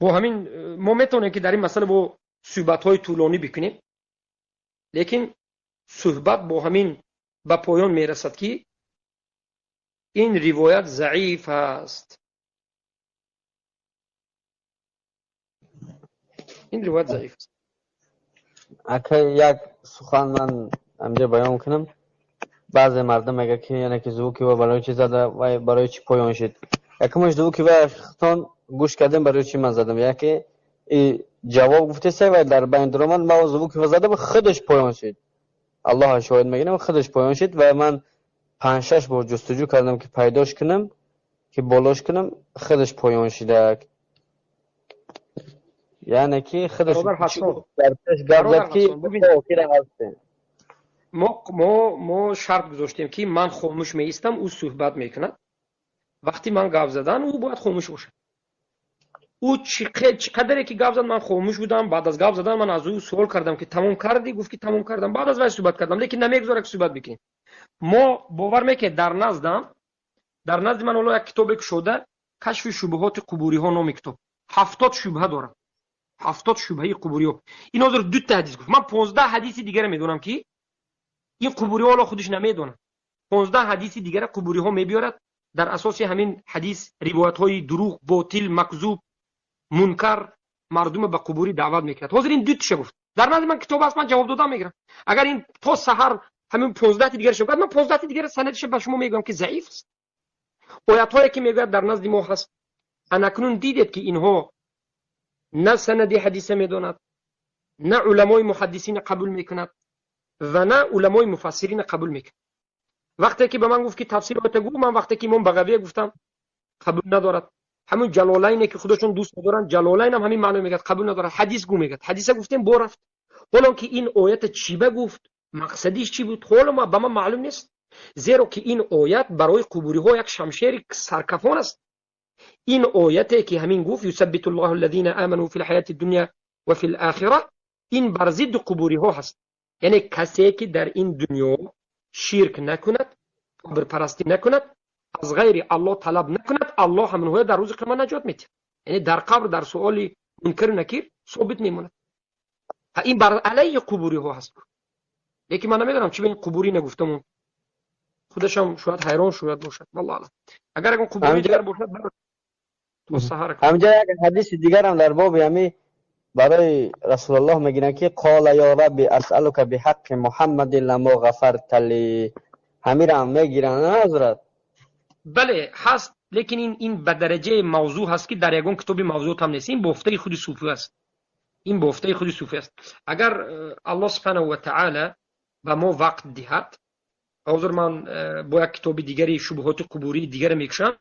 Бо ҳамин мо метавонем, ки дар ин масъала бо суҳбатҳои тӯлонӣ бикунем, лекин суҳбат бо ҳамин ба поён мерасад, ки ин ривоят заиф аст. Ин ривоят заиф аст. Ака, як сухан ман ҳамҷа баён кунам. Баъзе мардум мегӯяд, ки яъне ки звуки ва барои чӣ зада ва барои чӣ поён шид. Якумаш звуки ва хитон гӯш кардем, барои чӣ ман задам. Яке ҷавоб гуфтеса ва дар байн дуромад, ман звуки ва задам, худаш поён шид. Аллоҳ шоҳид мегирам, худаш поён шид ва ман 5-6 бор ҷустуҷӯ кардам, ки пайдош кунам, ки болош кунам, худаш поён шидак. Яъне ки худаш дар пеш гап зад, ки охира ҳастем. Мо шарт гузоштем, ки ман хомӯш меистам, ӯ суҳбат мекунад. Вақти ман гап задан, ӯ бояд хомӯш бошад. Ӯ чӣ қадаре ки гап зад, ман хомӯш будам. Баъд аз гап задан ман аз ӯ суол кардам, ки тамом кардӣ? Гуфт, ки тамом кардам. Баъд аз вай суҳбат кардам, лекин намегузорад, ки суҳбат бикунем. Мо бовар мекунед, дар назди ман ҳоло як китобе кушода, Кашфи шубҳоти қубуриҳо номи китоб, 70 шубҳа дорад, 70 шубҳаи қубуриҳо. Ин ҳозир дута ҳадис гуфт. Ман 15 ҳадиси дигаре медонам, ки ин қубуриҳо ҳоло худиш намедонад. 15 ҳадиси дигара қубуриҳо мебиёрад дар асоси ҳамин ҳадис ривоятҳои дурӯғ, ботил, макзуб, мункар мардума ба қубурӣ даъват мекунад. Ҳозир ин дуташа гуфт. Дар назди ман китоб аст, ман ҷавоб додам мегирам. Агар ин то саҳар ҳамин 15 дигараш гуфт, ман 15 дигара санадиша ба шумо мегӯям, ки заиф аст. Оятҳое ки мегӯяд дар назди мо ҳаст. Анакнун дидед, ки инҳо на санади ҳадиса медонад, на уламои муҳаддисина қабул мекунад ва на уламои муфассирина қабул мекунад. Вақте ки ба ман гуфт, ки тафсири оята гӯ, ман вақте ки Имом Бағавия гуфтам, қабул надорад. Ҳамун Ҷалолайне ки худашон дӯст медоранд, Ҷалолайн ҳам ҳамин маъно мегӯяд, қабул надорад. Ҳадис гӯ мегӯяд. Ҳадиса гуфтем, бо рафт. Ҳоло ки ин оята чӣ ба гуфт, мақсадиш чӣ буд, ҳоло ба ман маълум нест. Зеро ки ин оят барои қубуриҳо як шамшери саркафон аст. Ин ояте ки ҳамин гуфт, юсаббиту ллоҳу аллазина аману фил ҳаяти дунё ва фил охира, ин бар зидди қубуриҳо ҳаст. Яъне касе ки дар ин дунё ширк накунад, қабрпарастӣ накунад, аз ғайри Аллоҳ талаб накунад, Аллоҳ ҳамонҳоя дар рӯзи қиёмат наҷот медиҳад. Яъне дар қабр дар суоли мункару накир собит мемонад. این بر علیه قبوری ها هست. لیکن من نمیدونم چی به این قبوری نگفتم، خودش هم شاید حیران شاید باشد، والله اعلم. اگر اون قبوری دیگر باشد تو سحر. همینجا یک حدیث دیگر هم در باب همی برای رسول الله میگن که قال یا رب اسالک بحق محمد لما غفرت لی، همین هم میگیرن حضرت. بله هست، لیکن این به درجه موضوع هست که در یگان کتاب موضوع هم نیست. این بافته خود صوفی است، این بافته خود صوفی است. اگر الله سبحانه و تعالی به ما وقت دهد، حاضر من با یک کتاب دیگری شبهات قبوری دیگر میکشم.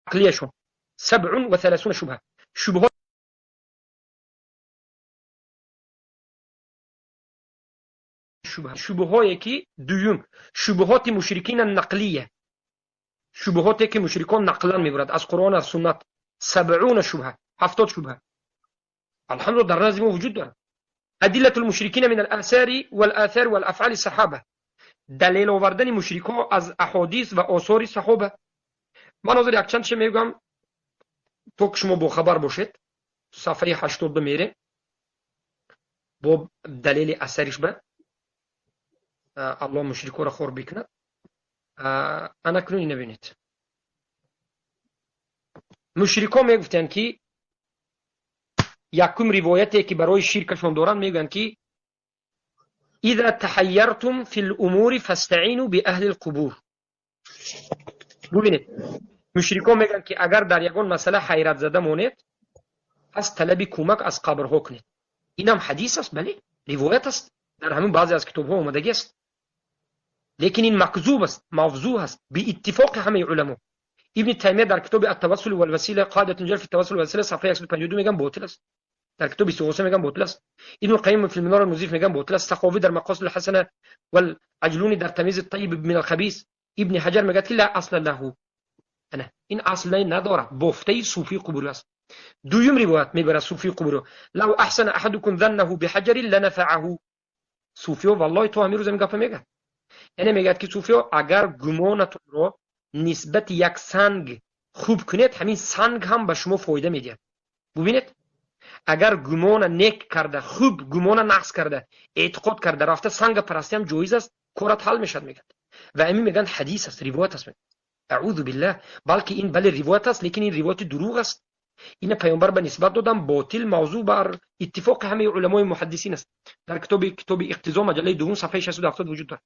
عقلیشون 37 شبهه، شبهات شبههایی که دوم شبهات مشرکین نقلیه، شبهاتی که مشرکان نقلا میبرد از قرآن از سنت، 70 شبهه، 70 شبهه الحمدلله در نزد ما وجود دارد. ادله المشرکین من الاثار والآثار والافعال الصحابه، دلیل آوردن مشرکان از احادیث و آثار صحابه. من حاضر یک چند چه میگم تو که شما با خبر باشید. صفحه 82 میره با دلیل اثرش به الله مشرکو را خور بکند. انا کنون اینو ببینید، مشرکا میگفتند که یکم روایتی که برای شرکشون دارن، میگن که اذا تحیرتم فی الامور فاستعینوا باهل القبور. ببینید مشرکان میگن که اگر در یگان مسئله حیرت زده مونید، پس طلب کمک از قبرها کنید. اینم حدیث است، بله روایت است، در همون بعضی از کتاب ها آمدگی است، لیکن این مکذوب است، موضوع است به اتفاق همه علما. ابن تیمیه در کتاب التوسل والوسیله قاعده جل فی التوسل والوسیله صفحه 152 میگن باطل است، در کتاب 23 میگن باطل است، ابن القیم فی المنار المضیف میگن باطل است، سخاوی در مقاصد الحسنه والعجلونی در تمیز الطیب من الخبیث، ابن حجر میگه که لا اصل له، نه این اصل ندارد، بافته صوفی قبوری است. دویم روایت میبره صوفی قبوری، لو احسن احدكم ظنه بحجر لنفعه. صوفی والله تو همین روز میگه میگه، یعنی میگه که صوفی اگر گمانتون رو نسبت یک سنگ خوب کنید، همین سنگ هم به شما فایده میده. ببینید اگر گمان نیک کرده، خوب گمان نقص کرده، اعتقاد کرده رفته سنگ پرستی هم جایز است، کارت حل میشد میگه. و امی میگن حدیث است، روایت است. اعوذ بالله، بلکه این بله روایت است، لیکن این روایت دروغ است. این پیامبر به نسبت دادن باطل، موضوع بر اتفاق همه علمای محدثین است. در کتاب اقتضا مجله دوم صفحه 670 وجود دارد.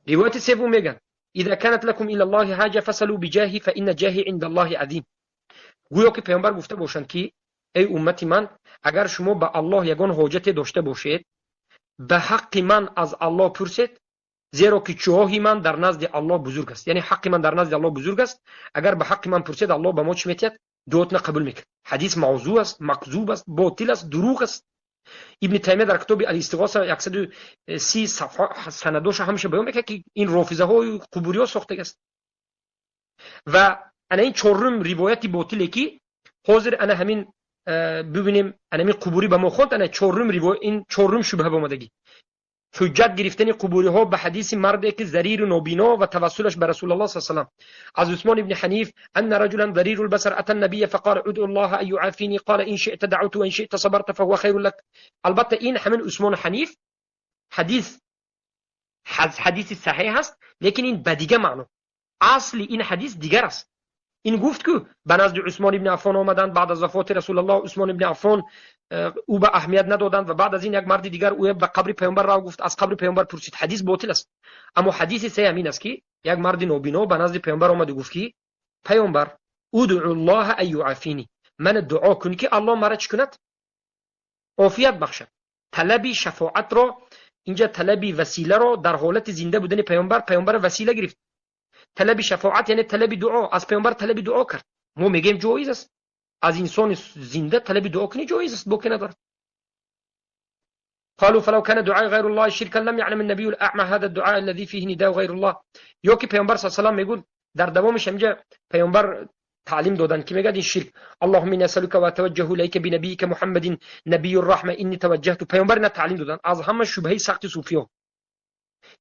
روایت سوم میگن اذا كانت لكم الى الله حاجه فسلوا بجاهي فان جاهي عند الله عظیم. گویا که پیامبر گفته باشند که ای امت من، اگر شما به الله یگان حاجت داشته باشید، به حق من از الله پرسید، زیرا که جاه من در نزد الله بزرگ است. یعنی حق من در نزد الله بزرگ است، اگر به حق من پرسید الله به ما چی میتید؟ دعاتنا قبول میکرد. حدیث موضوع است، مکذوب است، باطل است، دروغ است. ابن تیمیه در کتاب الاستغاثه 130 صفحه سنداش همیشه بیان میکنه که این رافضه های قبوری ها ساخته است. و انا این چهارم روایت باطله که حاضر انا همین ببینیم، انا همین قبوری به ما خواند، انا چهارم روایت، این چهارم شبهه به آمدگی حجت گرفتن قبوری ها به حدیث مردی که ضریر و نابینا و توسلش به رسول الله صلی الله علیه و سلم. از عثمان ابن حنیف ان رجلا ضریر البصر اتى النبي فقال ادعو الله ان يعافيني قال ان شئت دعوت وان شئت صبرت فهو خير لك. البته این همین عثمان حنیف حدیث صحیح است، لیکن این به دیگه معنا، اصل این حدیث دیگر است. این گفت که به نزد عثمان ابن عفان آمدند بعد از وفات رسول الله، عثمان ابن عفان او به اهمیت ندادند و بعد از این یک مرد دیگر او به قبر پیامبر را گفت، از قبر پیامبر پرسید. حدیث باطل است. اما حدیث صحیح همین است که یک مرد نابینا به نزد پیامبر آمد و گفت که پیامبر ادعو الله ان یعافینی، من دعا کن که الله مرا چه کند؟ عافیت بخشد. طلب شفاعت را اینجا، طلب وسیله را در حالت زنده بودن پیامبر، پیامبر وسیله گرفت. طلب شفاعت یعنی طلب دعا، از پیامبر طلب دعا کرد. Мо мегӯем ҷоиз аст. Аз инсони зинда талаби дуо кунӣ ҷоиз аст, боке надорад. قالوا فلو كان دعاء غير الله شركا لم يعلم النبي الأعمى هذا الدعاء الذي فيه نداء غير الله. ё ки پیامبر صلی الله علیه و سلم میگوید در دوامش اینجا پیامبر تعلیم دادن که میگه این شرک. اللهم إني أسألك وأتوجه إليك بنبيك محمد نبي الرحمة إني توجهت. پیامبر نه تعلیم دادن از همه شبهه سخت صوفی‌ها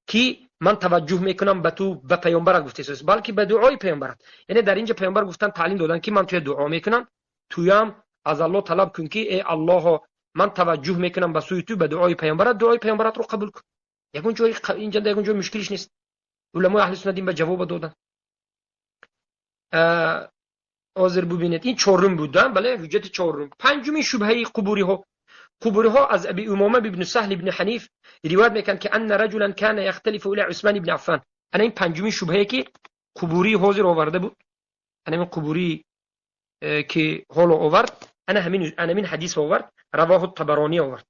که من توجه میکنم به تو به پیامبر گفته است، بلکه به دعای پیامبر. یعنی در اینجا پیامبر گفتن تعلیم دادن که من توی دعا میکنم، تویم از الله طلب کن که ای الله من توجه میکنم به سوی تو به دعای پیامبرت، دعای پیامبرت رو قبول کن. یکون جای اینجا یکون جای مشکلش نیست. علمای اهل سنت این به جواب دادن. حاضر ببینید این چهارم بودن، بله حجت چهارم. پنجمین شبهه قبوری ها. قبوری ها از ابی امامه ابن سهل ابن حنیف روایت میکنن که ان رجلا كان يختلف الى عثمان ابن عفان. انا این پنجمین شبهه که قبوری حاضر آورده بود، انا این قبوری که حالا آورد، انا همین حدیث آورد، رواه الطبرانی آورد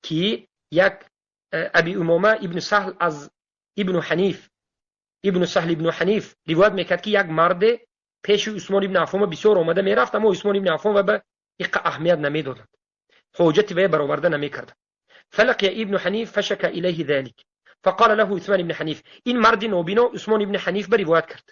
که یک ابی امامه ابن سهل از ابن حنیف، ابن سهل ابن حنیف روایت میکرد که یک مرد پیش عثمان ابن عفان بسیار آمده میرفت، اما عثمان ابن عفان و به ایق اهمیت نمیدادند، حاجت وی برآورده نمیکردند. فلقي ابن حنیف فشك الیه ذلك فقال له عثمان ابن حنیف. این مرد نابینا عثمان ابن حنیف به روایت کرد،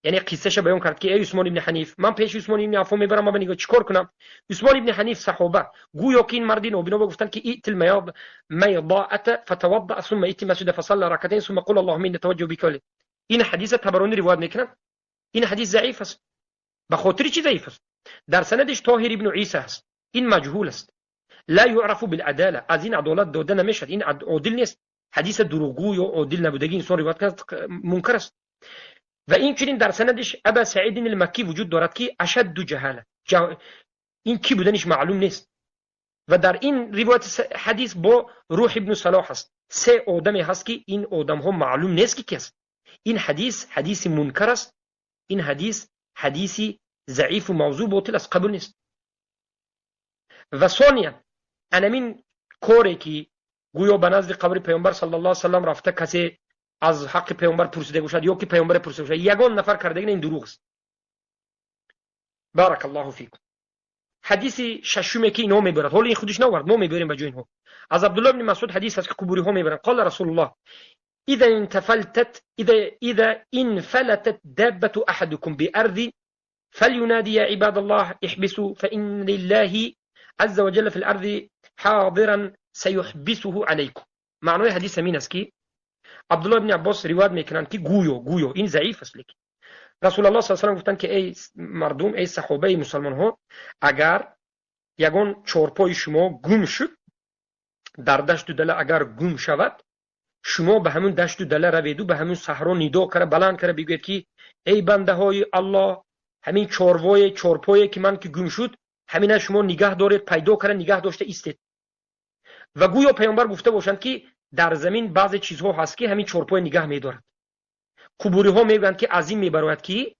یعنی قصهش بیان کرد که ای عثمان ابن حنیف من پیش عثمان ابن عفان میبرم، من نگاه چیکار کنم؟ عثمان ابن حنیف صحابه گویا که این مرد نابینا گفتن که ائت المیاض میضاءه فتوضأ ثم ائت المسجد فصلى ركعتين ثم قل اللهم اني اتوجه بك. این حدیث طبرانی روایت میکنن. این حدیث ضعیف است. به خاطر چی ضعیف است؟ در سندش طاهر ابن عیسی است، این مجهول است، لا يعرف بالعداله، از این عدالت داده نمیشد، این عادل نیست. حدیث دروغگو یا عادل نبودگی انسان روایت کرد منکر است. و این چنین در سندش ابا سعید المکی وجود دارد که اشد جهاله، این کی بودنش معلوم نیست. و در این روایت حدیث با روح ابن صلاح است، سه آدمی هست که این آدم ها معلوم نیست که کیست. این حدیث حدیث منکر است، این حدیث حدیثی ضعیف و موضوع باطل است، قبول نیست. و ثانیا انمین کاری که گویا به نزد قبر پیامبر صلی الله علیه و سلم رفته کسی از حق پیامبر پرسیده باشد یا که پیامبر پرسیده باشد، یگان نفر کرده این دروغ است. بارک الله فیکم. حدیث ششمی که اینها میبرد، حالا این خودش نآورد، ما میبریم به جای اینها. از عبدالله بن مسعود حدیث است که قبوری ها میبرند. قال رسول الله اذا انتفلتت اذا انفلتت دابة احدكم بارض فلينادي يا عباد الله احبسوا فان لله عز وجل في الارض حاضرا سيحبسه عليكم. معنای حدیث همین است که عبدالله بن عباس روایت میکنند که گویا این ضعیف است، لیکن رسول الله صلی الله علیه و سلم گفتند که ای مردم، ای صحابه مسلمان ها، اگر یگان چهارپای شما گم شد در دشت و دله، اگر گم شود شما به همون دشت و دله روید و به همون صحرا ندا کرده بلند کرده بگوید که ای بنده های الله، همین چهارپای چهارپایی که من که گم شد همین شما نگه دارید، پیدا کرده نگه داشته ایستید. و گویا پیامبر گفته باشند که در زمین بعضی چیزها هست که همین چهارپای نگه می‌دارد. قبوری ها میگویند که از این میبراید که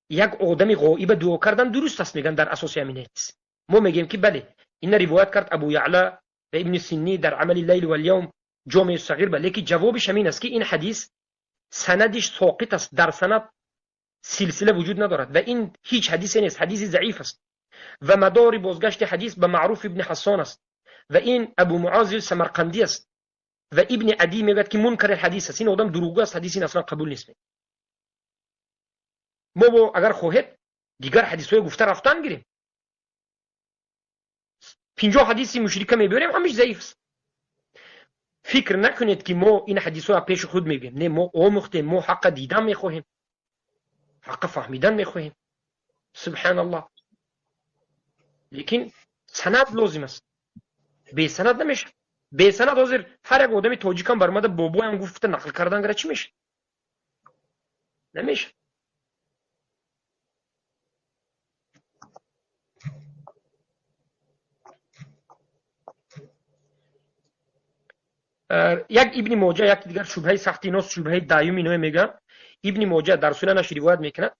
یک آدم غایب دعا کردن درست است، میگن در اساس همین حدیث. ما میگیم که بله، این روایت کرد ابو یعلا و ابن سنی در عمل اللیل و الیوم جامع صغیر، بله، که جوابش همین است که این حدیث سندش ساقط است، در سند سلسله وجود ندارد و این هیچ حدیثی نیست، حدیث ضعیف است. و مدار بازگشت حدیث به معروف ابن حسان است و این ابو معاذ سمرقندی است و ابن عدی میگوید که منکر حدیث است، این آدم دروغگو است، حدیث این اصلا قبول نیست. ما با اگر خواهید دیگر حدیث های گفته رفتن گیریم، 50 حدیث مشرکه میبریم همش ضعیف است. فکر نکنید که ما این حدیث ها پیش خود میگیم، نه، ما آموختیم، ما حق دیدن میخواهیم، حق فهمیدن میخواهیم. سبحان الله. لیکن سند لازم است، بی سند نمیشه. بی سند حاضر هر یک آدمی تاجیک هم برآمده بابایم گفته نقل کردن گره چی میشه؟ نمیشه. یک ابن ماجه یک دیگر شبهه سختی ایناست، شبهه دایم اینو میگن. ابن ماجه در سننش روایت میکند.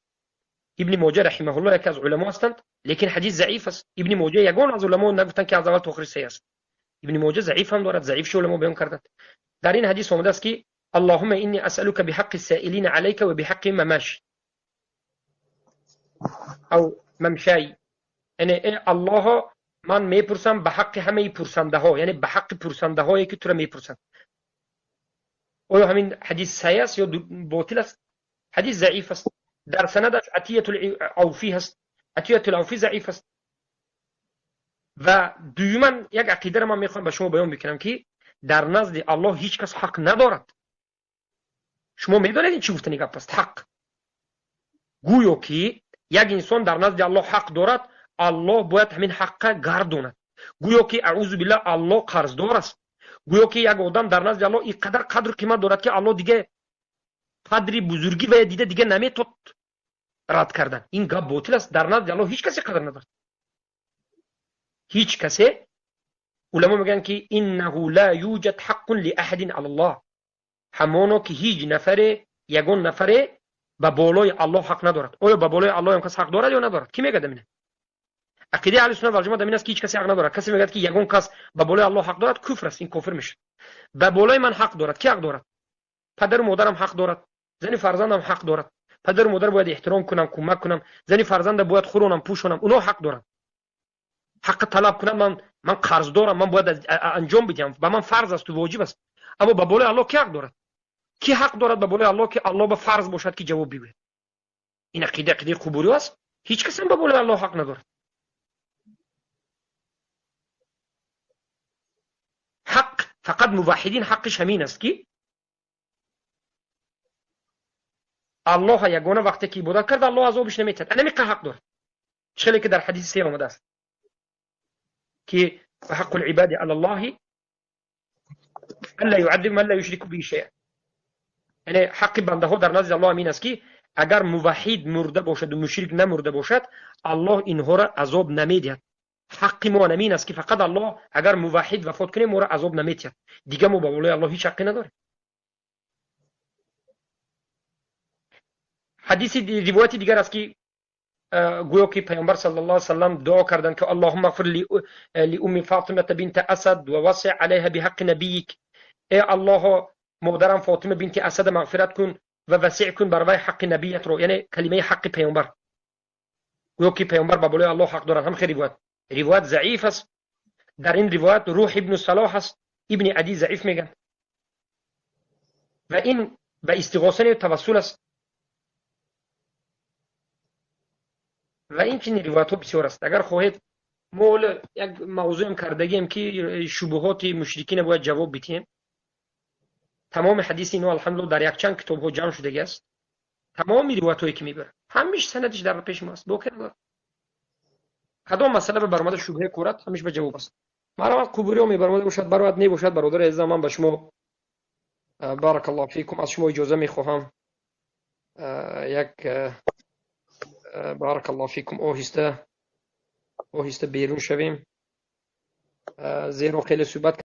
ابن ماجه رحمه الله یکی از علما هستند، لیکن حدیث ضعیف است. ابن ماجه یگان از علما نگفتند که از اول تا آخر صحیح است. ابن ماجه ضعیف هم دارد، ضعیف شو علما بیان کردند. در این حدیث آمده است که اللهم انی اسالک بحق السائلین علیک و بحق مماش. أو ممشای. یعنی ای الله من میپرسم به حق همه پرسنده ها، یعنی به حق پرسنده هایی که تو را میپرسند. آیا همین حدیث صحیح است یا باطل است؟ حدیث ضعیف است. در سندش عطیه العوفی هست، عطیه العوفی ضعیف است. و دوما یک عقیده را من میخوام به شما بیان بکنم که در نزد الله هیچ کس حق ندارد. شما میدانید این چی گفتنی گپ است؟ حق. گویا که یک انسان در نزد الله حق دارد، الله باید همین حق گرداند. گویا که اعوذ بالله الله قرضدار است. گویا که یک آدم در نزد الله اینقدر قدر قیمت دارد که الله دیگه قدری بزرگی و دیده دیگه نمیتود رد کردن. این گپ باطل است. در نزد الله هیچ کسی قدر ندارد، هیچ کسی. علما میگن که انه لا یوجد حق لاحد علی الله، همانو که هیچ نفره، یگان نفره به بالای الله حق ندارد. آیا به بالای الله هم کس حق دارد یا ندارد؟ کی میگه دمینه؟ عقیده اهل سنت و جماعت این است که هیچ کسی حق ندارد. کسی میگه که یگان کس به بالای الله حق دارد کفر است، این کافر میشه. به بالای من حق دارد، کی حق دارد؟ پدر و مادرم حق دارد، زن فرزندم حق دارد. پدر و مادر باید احترام کنم، کمک کنم، زن فرزند باید خورونم، پوشونم، اونا حق دارن. حق طلب کنم، من قرض دارم، من باید انجام بدم، به من فرض است و واجب است. اما به بالای الله کی حق دارد؟ کی حق دارد به بالای الله که الله به فرض باشد که جواب بگوید؟ این عقیده عقیده قبوری است. هیچ کس هم به بالای الله حق ندارد. حق فقط موحدین حقش همین است که الله یگانه وقتی که عبادت کرد الله عذابش نمیتد. انا حق دارد. چه که در حدیث سه آمده است که حق العباد علی الله الا يعذب من لا يشرك به شيئا. یعنی حق بنده ها در نزد الله همین است که اگر موحد مرده باشد و مشرک نمرده باشد الله اینها را عذاب نمیدهد. حق ما همین است که فقط الله اگر موحد وفات کنه ما را عذاب نمیدهد. دیگه ما به بالای الله هیچ حقی نداریم. حدیث روایت دیگر است که گویا که پیامبر صلی الله علیه و سلم دعا کردند که اللهم اغفر لام فاطمه بنت اسد و وسع علیها بحق نبیک. ای الله مادرم فاطمه بنت اسد مغفرت کن و وسع کن بر وی حق نبیت رو، یعنی کلمه حق پیامبر. گویا که پیامبر به بالای الله حق دارد. هم خیلی روایت ضعیف است. در این روایت روح ابن صلاح است، ابن عدی ضعیف میگن و این به استغاثه توسل است. و این چنین روایت ها بسیار است. اگر خواهید ما یک موضوع هم کردگیم که شبهات مشرکین باید جواب بدیم. تمام حدیث اینو الحمدلله در یک چند کتاب ها جمع شده است. تمام روایت هایی که میبره همیشه سندش در پیش ماست. با که نداره کدام مسئله به برآمده شبهه کورت همیشه به جواب است. مرا قبوری ها میبرآمده باشد برات نباشد برادر عزیزم، من به شما بارک الله فیکم از شما اجازه میخواهم یک بارک الله فیکم آهسته آهسته بیرون شویم، زیرا خیلی صحبت